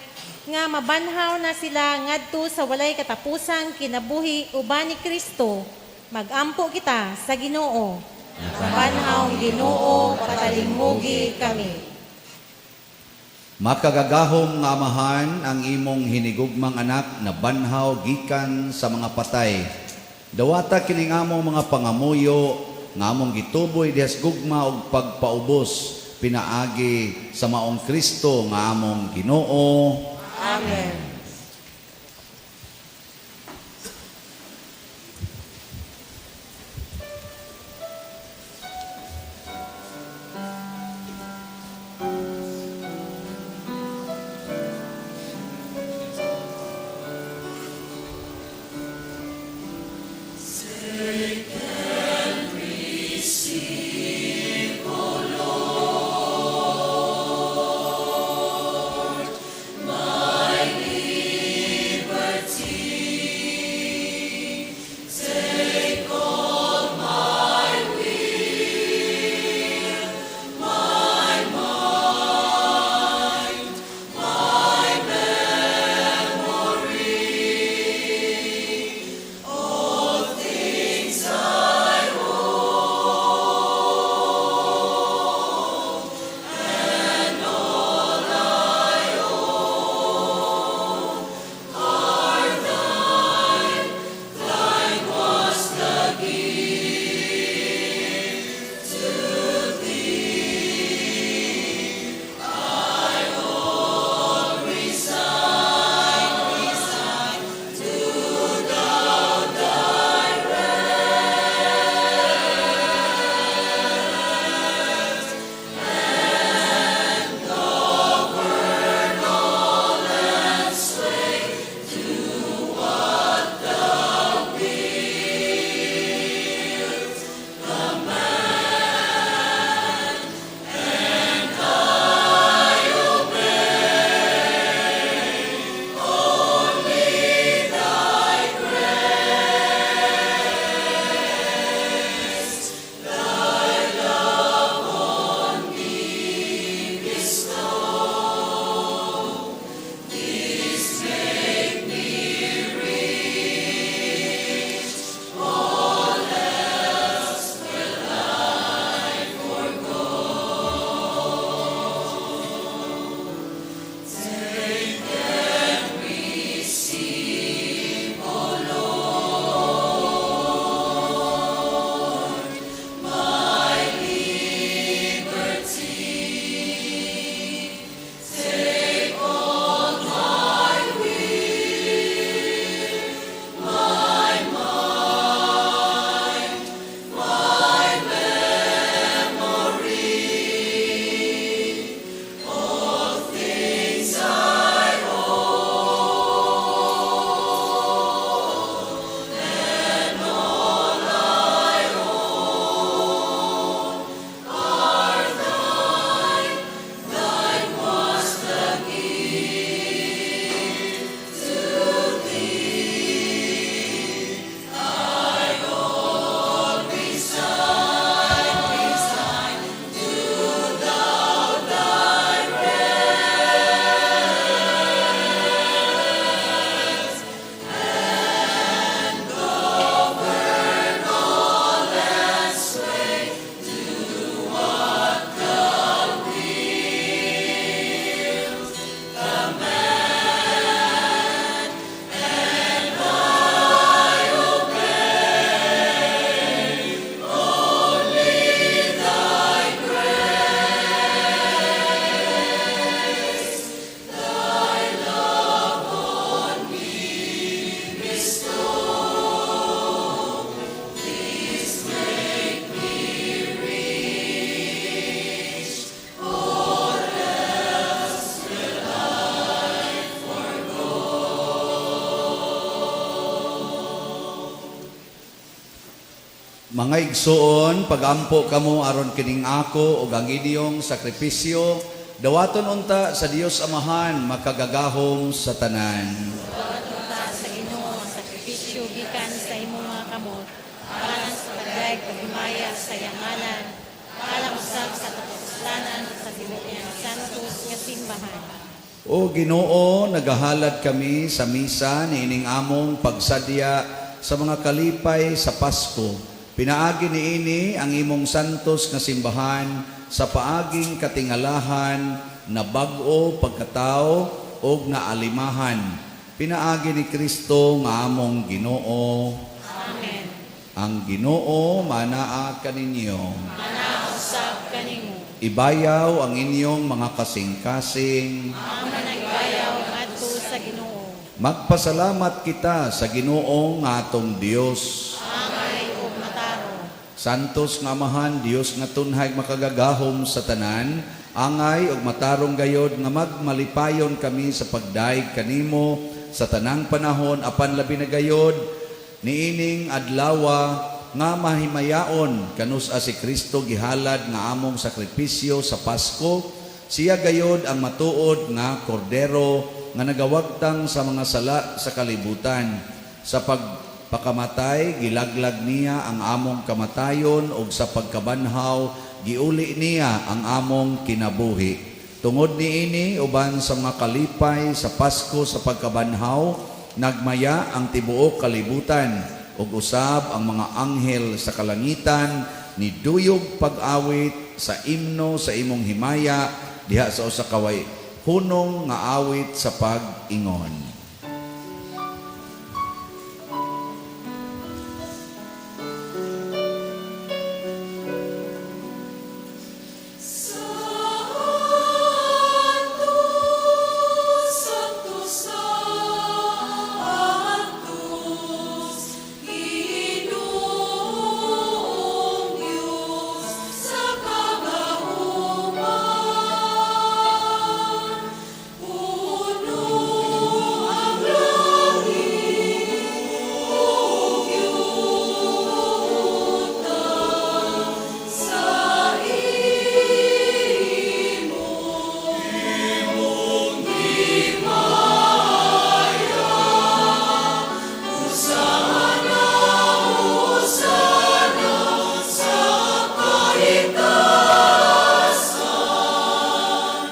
nga mabanhaw na sila ngadto sa walay katapusang kinabuhi uban ni Kristo, magampo kita sa Ginoo. Nabanhaw Ginoo, patalinghugi kami. Makagagahom nga Amahan, ang imong hinigugmang anak na banhaw gikan sa mga patay. Dawata kining among mga pangamuyo nga among gituboy dihas gugma ug pagpaubos pinaagi sa maong Kristo nga among Ginoo. Amen. My Mga igsoon, pagampo kamo aron kining ako ug ang inyong sakripisyo, dawaton unta sa Dios Amahan makagagahom sa tanan. Unta sa Ginoo ang sakripisyo gikan sa imong mga kamot alang sa pagdayeg paghimaya sa iyang ngalan, alang usab sa kapuslanan sa tibuok niyang santos nga simbahan. O Ginoo, nagahalad kami sa misa niining among pagsadya sa mga kalipay sa Pasko. Pinaagi niini ang imong santos nga simbahan sa paaging katingalahan na bag-o pagkatao ug naalimahan. Pinaagi ni Kristo nga among Ginoo. Amen. Ang Ginoo manaa kaninyo. Manaa usab kanimo. Ibayaw ang inyong mga kasing-kasing. Amo na nagbayaw ngadto sa Ginoo. Magpasalamat kita sa Ginoo nga atong Dios. Angay ug matarong. Santos nga Amahan, Dios nga tunhay makagagahom sa tanan, angay ug matarong gayod nga magmalipayon kami sa pagdayeg kanimo sa tanang panahon apan labi na gayod niining adlawa nga mahimayaon kanus-a si Kristo gihalad nga among sakripisyo sa Pasko. Siya gayod ang matuod nga kordero nga nagawagtang sa mga sala sa kalibutan. Sa pagpakamatay gilaglag niya ang among kamatayon ug sa pagkabanhaw giuli niya ang among kinabuhi. Tungod niini uban sa mga kalipay sa Pasko sa pagkabanhaw, nagmaya ang tibuok kalibutan ug usab ang mga anghel sa kalangitan ni duyog pag-awit sa imno sa imong himaya diha sa usa ka way hunong nga awit sa pag-ingon. Santo, Santo, Santos, Ginoong Diyos sa kagahuman. Puno ang langit ug yuta sa imong himaya. Hosana, Hosana sa kaitaasan.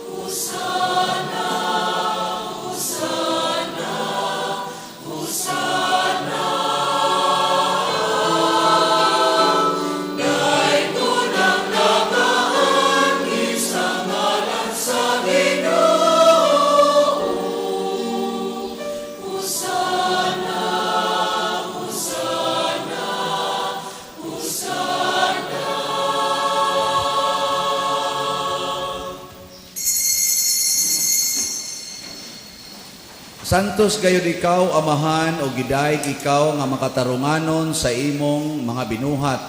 Hosana, Hosana, Hosana. Daytoy ang nagaanhi sa ngalan sa Ginoo. Hosana, Hosana, Hosana. Santos gayud ikaw, Amahan, o gidayeg ikaw nga makatarunganon sa imong mga binuhat.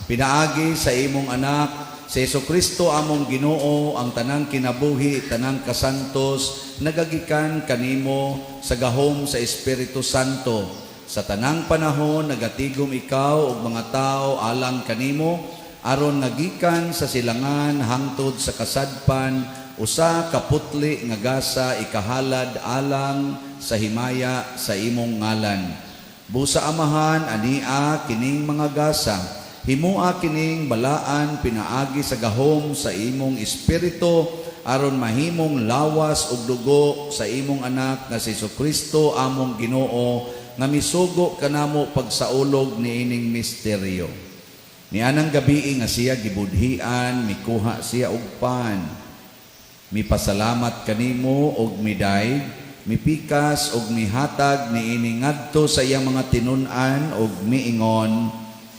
Pinaagi sa imong anak, sa Kristo among Ginoo, ang tanang kinabuhi, tanang kasantos, nagagikan kanimo sa gahom sa Espiritu Santo. Sa tanang panahon nagatigom ikaw og mga tao alang kanimo, aron nagikan sa silangan hangtod sa kasadpan, usa ka putli nga gasa ikahalad alang sa himaya sa imong ngalan. Busa, Amahan, ania kining mga gasa, himua kining balaan pinaagi sa gahom sa imong Espiritu aron mahimong lawas ug dugo sa imong anak nga si Kristo among Ginoo nga misugo kanamo pagsaulog niining misteryo. Nianang gabii nga siya gibudhian, mikuha siya og pan. Mipasalamat kanimo og midayeg, mipikas og mihatag niini ngadto sa iyang mga tinun-an og miingon: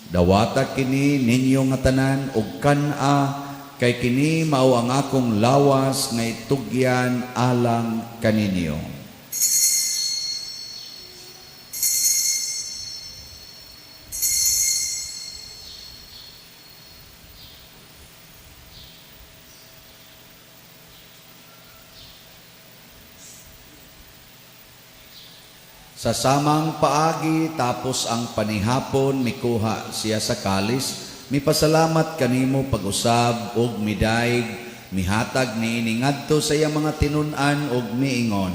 "Dawata kini ninyo nga tanan og kan-a, kay kini mao ang akong lawas nga itugyan alang kaninyo." Sa samang paagi tapos ang panihapon mikuha siya sa kalis, mipasalamat kanimo pag-usab ug midaig, mihatag niini ngadto sa iyang mga tinun-an ug miingon.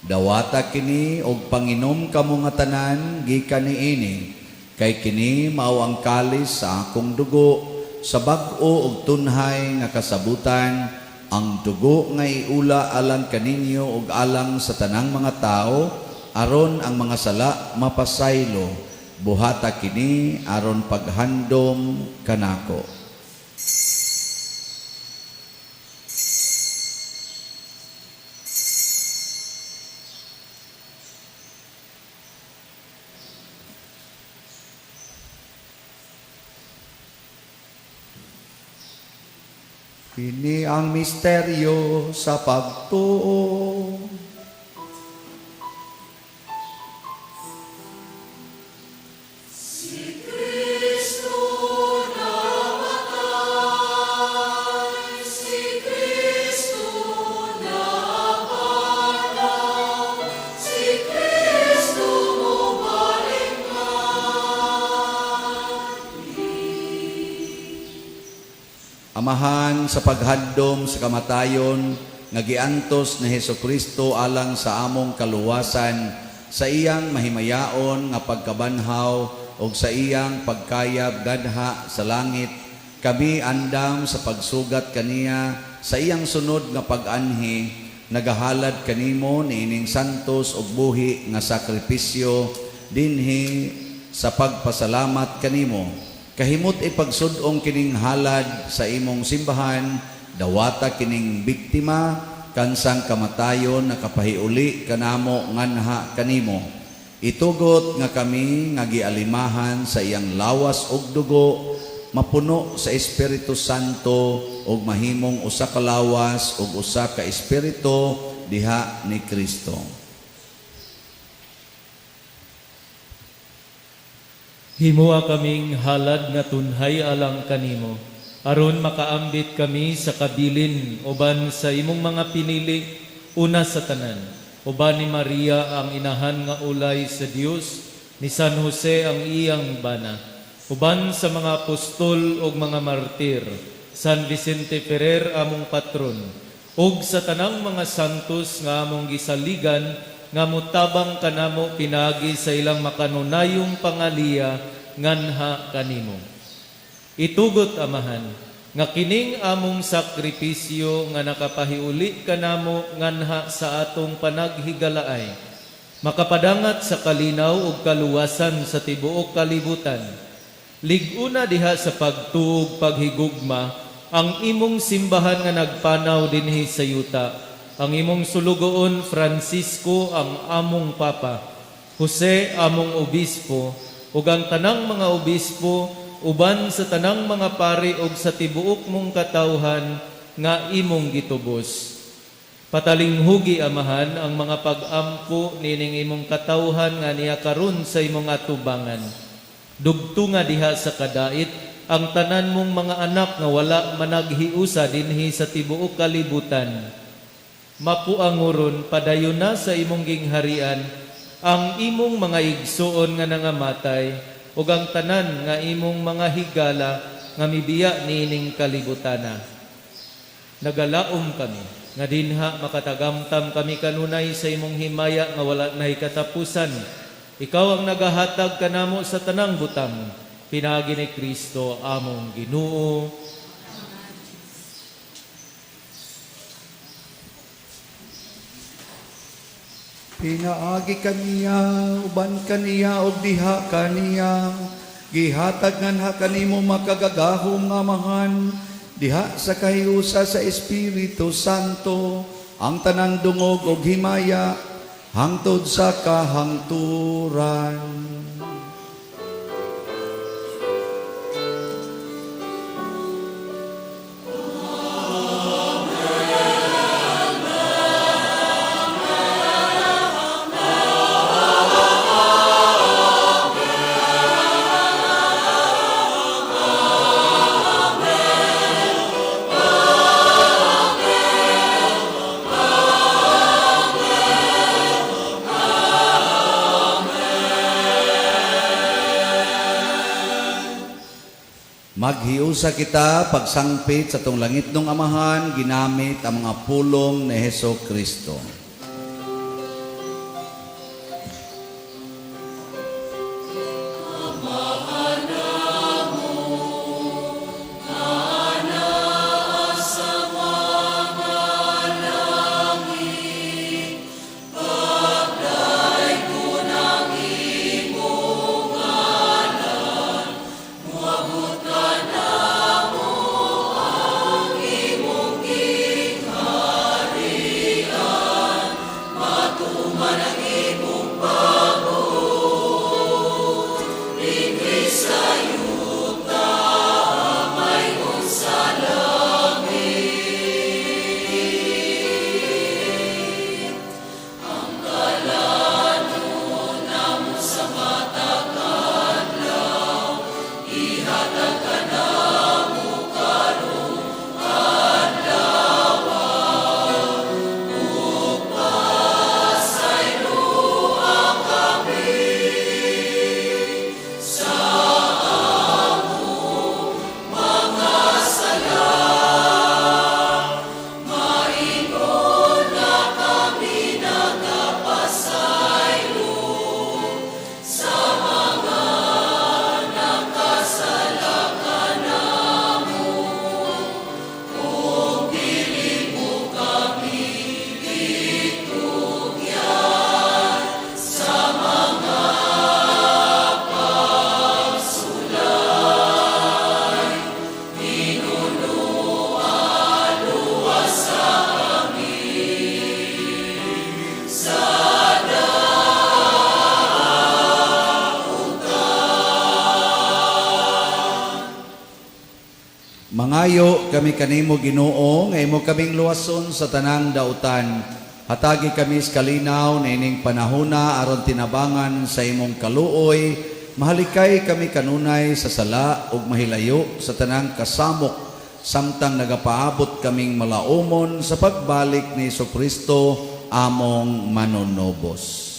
Dawata kini og panginom kamo nga tanan gikan niini, kay kini mao ang kalis sa akong dugo sa bag-o ug tunhay nga kasabutan, ang dugo nga iula alang kaninyo ug alang sa tanang mga tawo aron ang mga sala mapasaylo. Buhata kini aron paghandom kanako. Kini ang misteryo sa pagtuo. Kristo namatay, si Kristo nabanhaw, si Kristo mobalik Amahan, sa paghandom sa kamatayon nga giantos ni Hesukristo alang sa among kaluwasan, sa iyang mahimayaon nga pagkabanhaw ug sa iyang pagkayab ganha sa langit, kami andam sa pagsugat kaniya sa iyang sunod nga pag-anhi, nagahalad kanimo niining santos ug buhi nga sakripisyo dinhi sa pagpasalamat kanimo. Kahimot ipagsud-ong kining halad sa imong simbahan, dawata kining biktima kansang kamatayon nakapahiuli kanamo nganha kanimo. Itugot nga kami nga gialimahan sa iyang lawas ug dugo, mapuno sa Espiritu Santo ug mahimong usa ka lawas ug usa ka espiritu diha ni Kristo. Himoa kaming halad nga tunhay alang kanimo, aron makaambit kami sa kabilin uban sa imong mga pinili, una sa tanan, uban ni Maria ang inahan nga ulay sa Dios, ni San Jose ang iyang bana, uban sa mga apostol ug mga martir, San Vicente Ferrer among patron, ug sa tanang mga santos nga among gisaligan, nga motabang kanamo pinaagi sa ilang makanunayong pangaliya nganha kanimo. Itugot, Amahan, nga kining among sakripisyo nga nakapahiuli kanamo nganha sa atong panaghigalaay, makapadangat sa kalinaw ug kaluwasan sa tibuok kalibutan. Lig-una diha sa pagtuog paghigugma ang imong simbahan nga nagpanaw dinhi sa yuta, ang imong sulugoon Francisco ang among Papa, Jose among obispo, ug ang tanang mga obispo, uban sa tanang mga pari ug sa tibuok mong katawhan nga imong gitubos. Patalinghugi, Amahan, ang mga pag-ampo nining imong katawhan nga niya karon sa imong atubangan. Dugtunga diha sa kadait ang tanan mong mga anak nga wala managhiusa dinhi sa tibuok kalibutan. Mapuanguron padayon na sa imong gingharian ang imong mga igsuon nga nangamatay ug ang tanan nga imong mga higala nga mibiya niining kalibutana. Nagalaom kami nga dinha makatagamtam kami kanunay sa imong himaya nga wala nay katapusan. Ikaw ang nagahatag kanamo sa tanang butang, pinaagi ni Kristo among Ginoo. Pinaagi kaniya, uban kaniya, ug diha kaniya. Gihatag nganha kanimo makagagahom nga Amahan, diha sa kahiusa sa Espiritu Santo, ang tanang dungog ug himaya, hangtod sa kahangturan. Maghiusa kita pagsangpit sa atong langitnong Amahan, ginamit ang mga pulong ni Heso Kristo. Mangayo kami kanimo, Ginoo, nga imo kaming luwason sa tanang dautan. Hatagi kami sa kalinaw niining panahona aron tinabangan sa imong kaluoy. Mahalikay kami kanunay sa sala ug mahilayo sa tanang kasamok samtang nagapaabot kaming malaumon sa pagbalik ni Kristo among manunobos.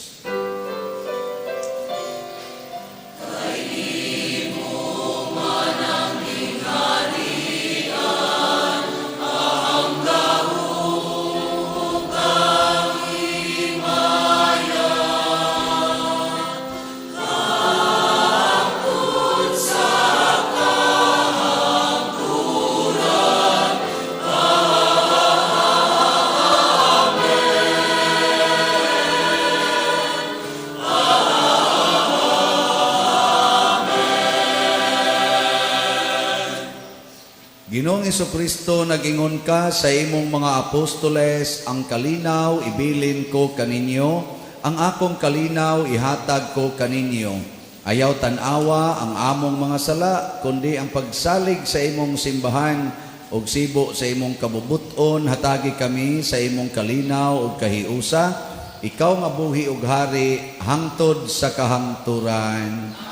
Ginoong Kristo, nagingon ka sa imong mga apostoles, "Ang kalinaw ibilin ko kaninyo, ang akong kalinaw ihatag ko kaninyo. Ayaw tan-awa ang among mga sala, kundi ang pagsalig sa imong simbahan ug sibo sa imong kabubuton, hatagi kami sa imong kalinaw ug kahiusa. Ikaw nga buhi ug hari hangtod sa kahangturan."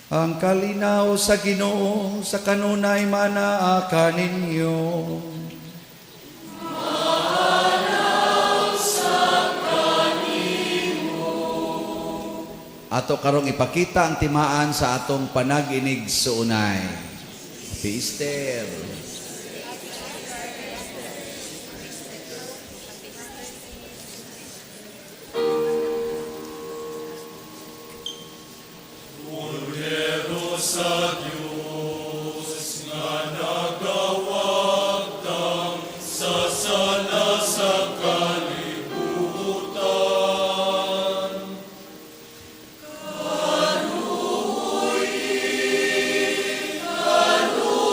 Ang kalinaw sa Ginoo sa kanunay manaa kaninyo. Ato karong ipakita ang timaan sa atong panag-inigsuonay. Happy Easter! Kordero sa Diyos nga nagawagtang sa sala sa kalibutan. Kaluoy, kaluoy.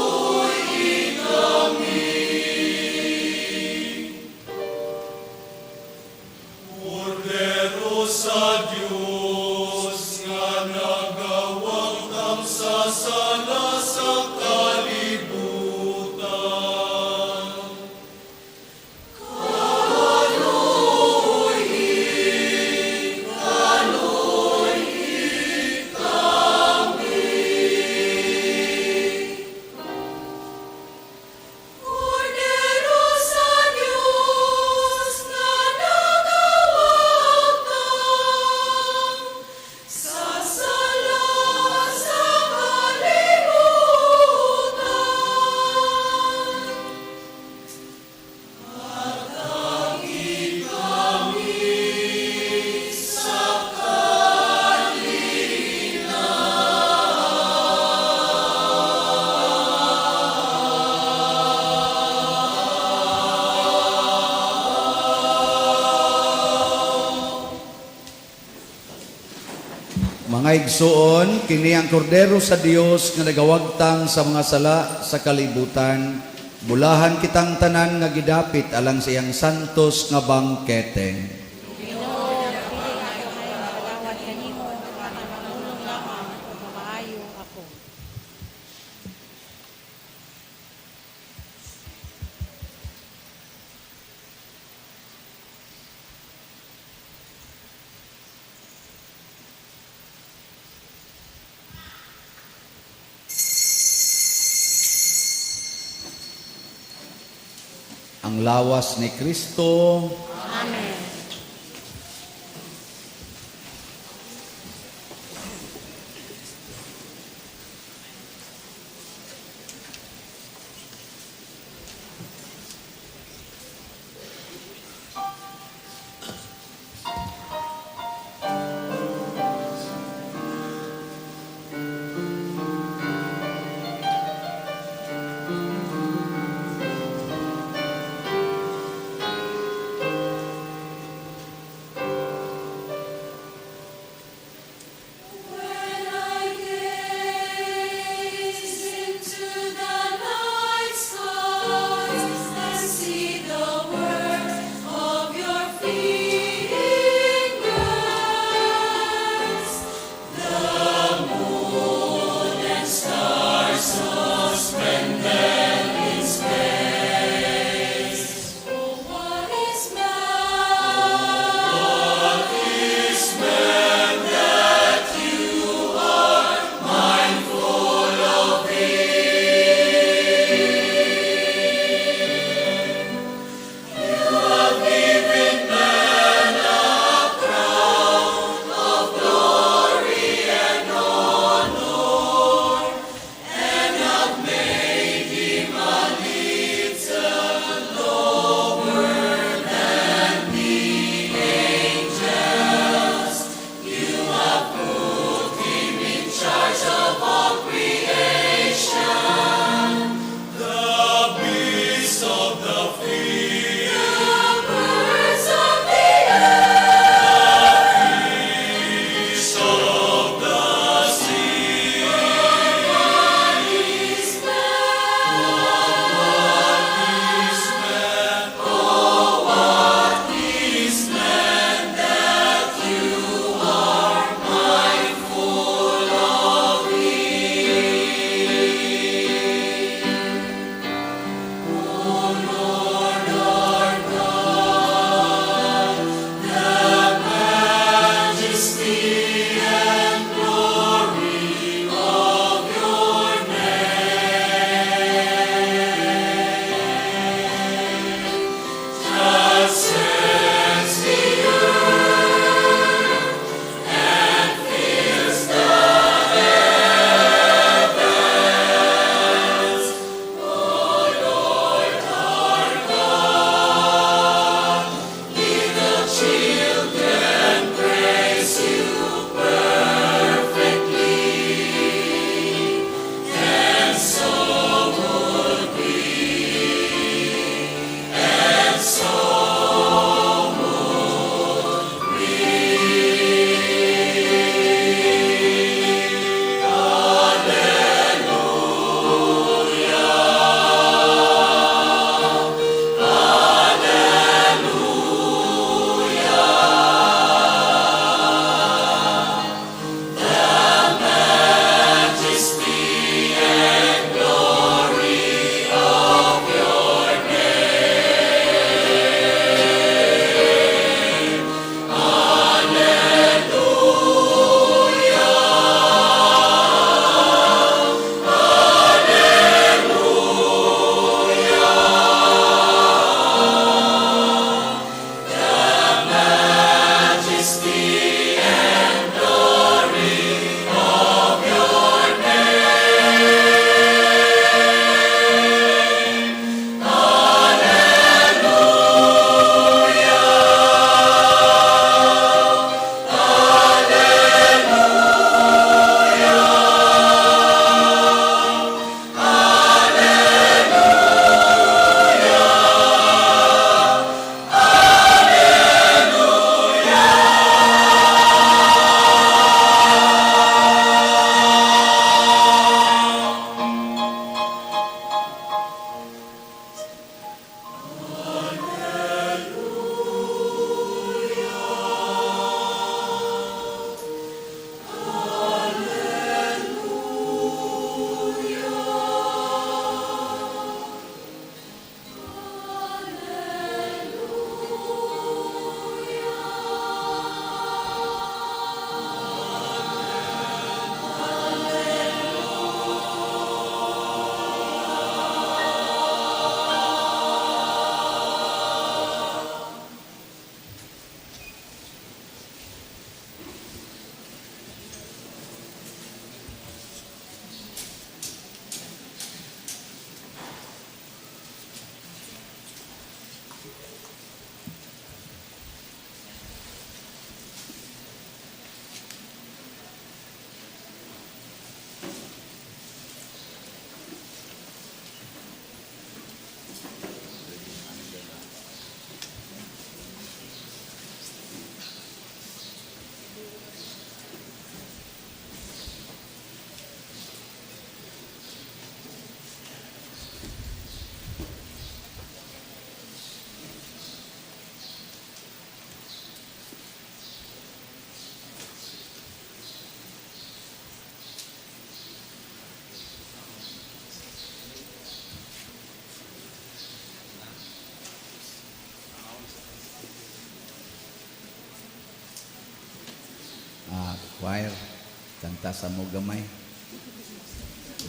Mga igsuon, kini ang kordero sa Dios nga nagawagtang sa mga sala sa kalibutan. Bulahan kitang tanan nga gidapit alang sa iyang santos nga bangkete. Ginoo, dili ako ay makadawat kanimo, apan mangulong lamang ug mamaayo ako. Ang lawas ni Kristo. Amen. Choir, kanta sa mo gamay.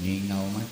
Mingaw man.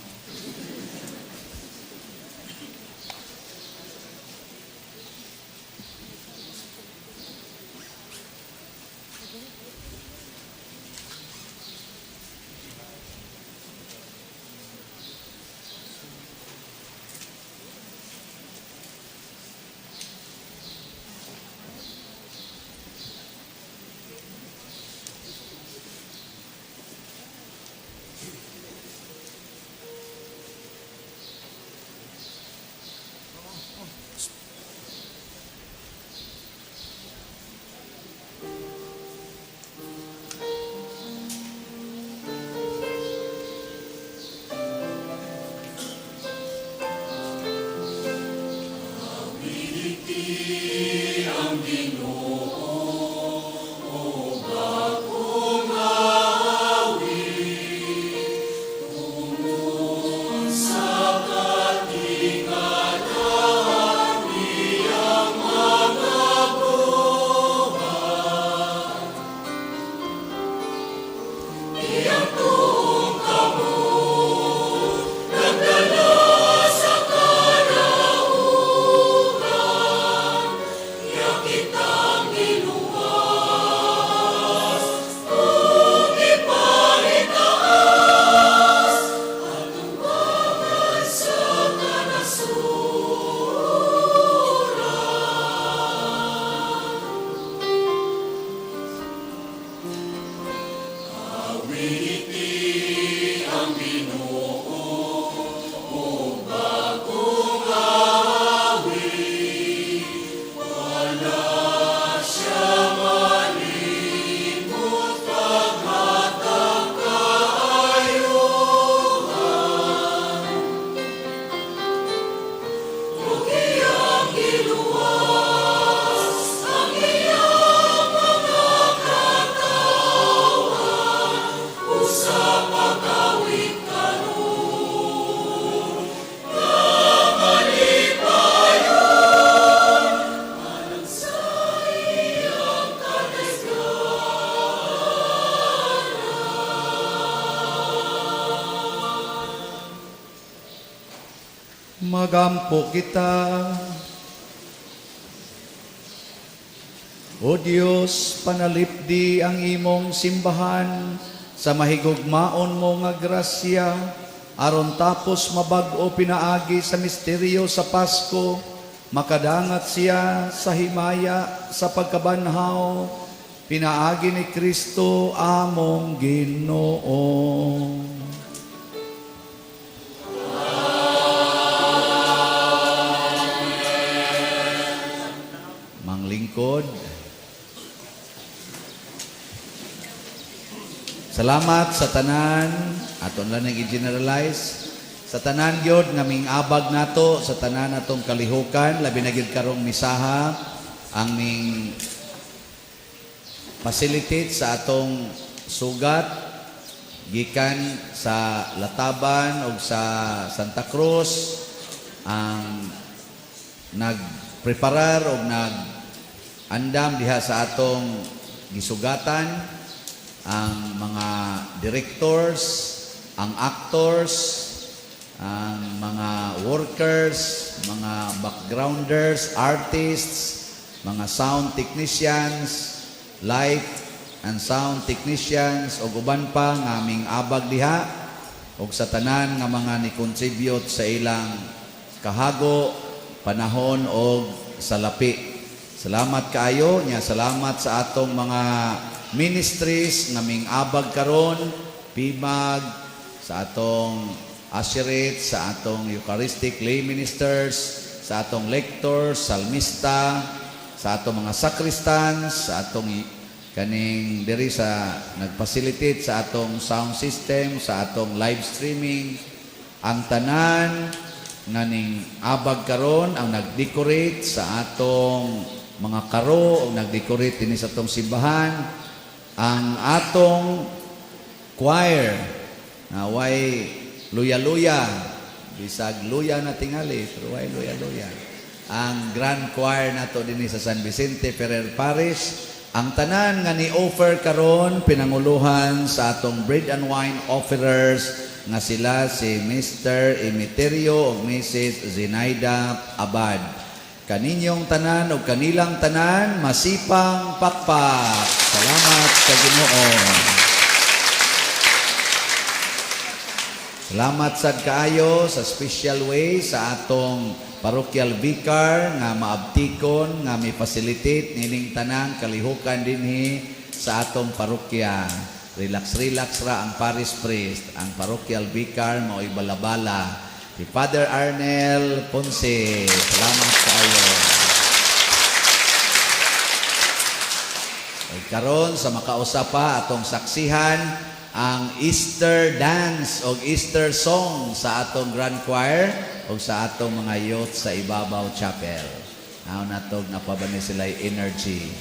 Magampo kita. O Dios, panalipdi ang imong simbahan sa mahigugmaon mo nga grasya, aron tapos mabag-o pinaagi sa misteryo sa Pasko, makadangat siya sa himaya sa pagkabanhaw, pinaagi ni Kristo among Ginoo. Manglingkod. Salamat sa tanan, aton lang nang i-generalize. Sa tanan gyud nga mingabag nato, sa tanan atong kalihukan, labi na gyud karong misaha ang ming facilitate sa atong sugat gikan sa Lataban o sa Santa Cruz ang nagpreparar o nag-andam diha sa atong gisugatan ang mga directors, ang actors, ang mga workers, mga backgrounders, artists, mga sound technicians, light and sound technicians ug uban pa nga aming abag diha ug sa tanan nga mga ni-contribute sa ilang kahago, panahon og salapi. Salamat kaayo nya, salamat sa atong mga ministries nga mingabag karon, PIMAG, sa atong usherate, sa atong Eucharistic lay ministers, sa atong lectors, salmista, sa atong mga sacristans, sa atong kaning diri sa nagfacilitate sa atong sound system, sa atong live streaming, ang tanan nga ning abag karon, ang nag-decorate sa atong mga karo, ang nag-decorate dinhi sa atong simbahan, ang atong choir na way luya-luya, bisag luya na tingali, pero way luya-luya. Ang grand choir nato dinhi sa San Vicente Ferrer Parish, Ang tanan nga ni-offer karon pinanguluhan sa atong bread and wine offerers nga sila si Mr. Emiterio ug Mrs. Zenaida Abad. Kaninyong tanan ug kanilang tanan masipang pakpak. Salamat sa Ginoo. Salamat sad kaayo sa special way sa atong parochial vicar nga maabtikon nga mi facilitate nining tanang kalihukan dinhi sa atong parokya. Relax, relax ra ang parish priest, ang parochial vicar mao'y balabala. Si Father Arnel Ponce. Salamat kaayo. Ug karon sa makausa pa atong saksihan ang Easter dance o Easter song sa atong Grand Choir o sa atong mga youth sa Ibabaw Chapel. Now natog napabani sila energy.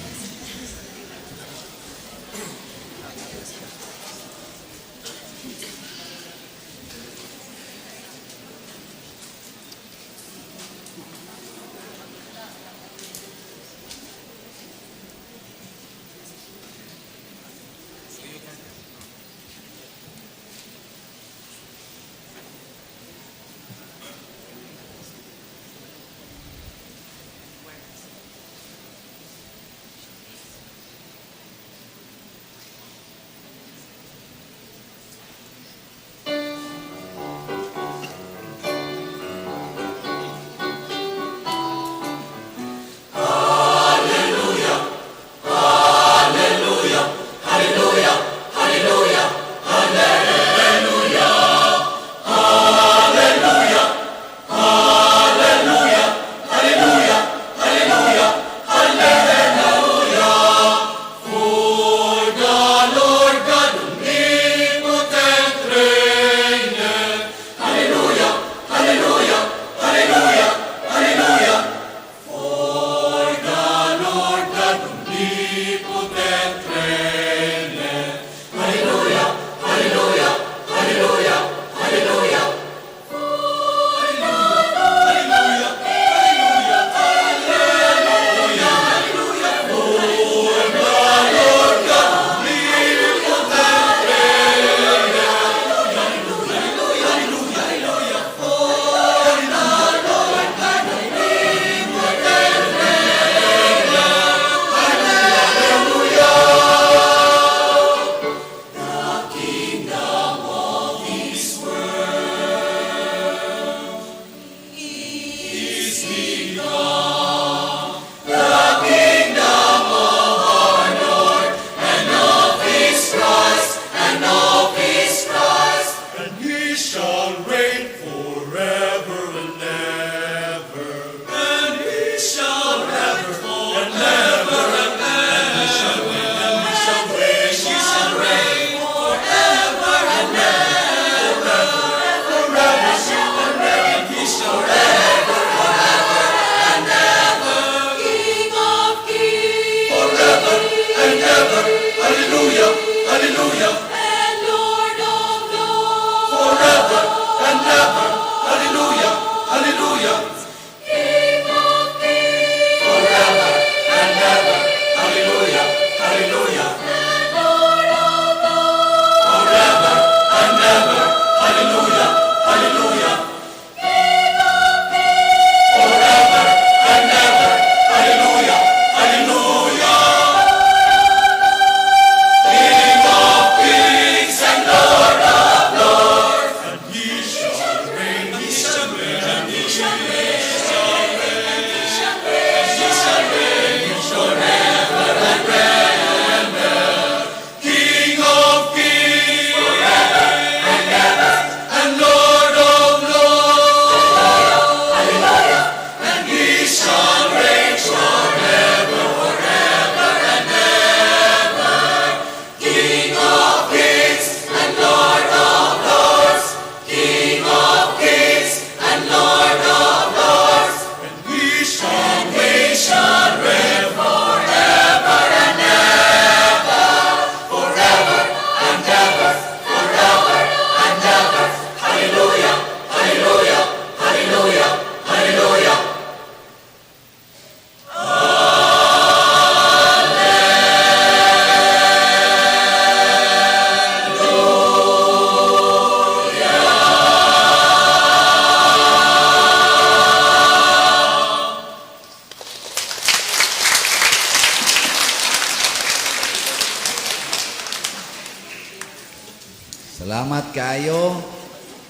Salamat kaayo.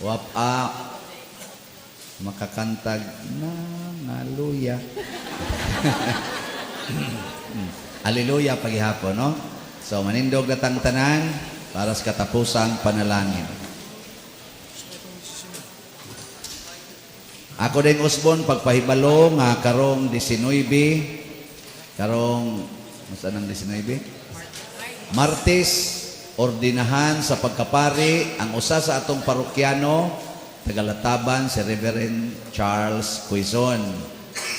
Wap a makakantag na ngaluya. Alleluia paghihapon, no? So manindog na tang tanan para sa katapusang panalangin. Ako din usbon pagpahibalo nga karong 19, karong masa nang 19? Martes, ordinahan sa pagkapari ang usa sa atong parokyano, tagalataban, si Reverend Charles Quizon.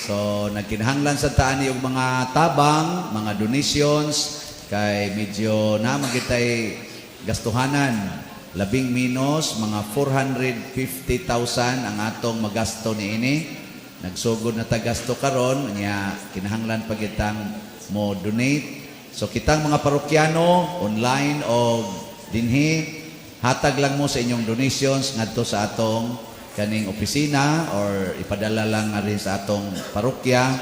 So nagkinahanglan sa taan og mga tabang, mga donations, kay medyo na magitay gastuhanan. Labing minos mga 450,000 ang atong magasto niini. Nagsugod na tagasto karon nya, kinahanglan pa kitang mo donate. So kitang mga parokyano online o dinhi, hatag lang mo sa inyong donations ngadto sa atong kaning opisina or ipadala lang nga rin sa atong parokya,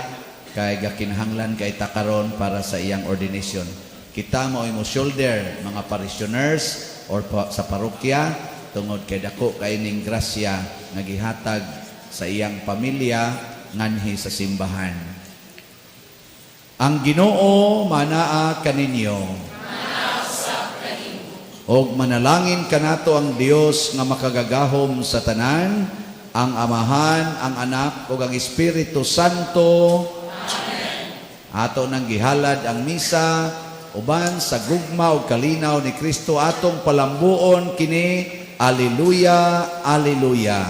kay gakinahanglan kay ta karon para sa iyang ordination. Kita mo mo shoulder, mga parishioners or sa parokya, tungod kay dako kay ning grasya nga gihatag sa iyang pamilya nganhi sa simbahan. Ang Ginoo manaa kaninyo. Og manalangin kanato ang Dios nga makagagahom sa tanan, ang Amahan, ang Anak ug ang Espiritu Santo. Ato nang gihalad ang misa uban sa gugma ug kalinaw ni Kristo, atong palambuon kini. Alleluia, alleluia.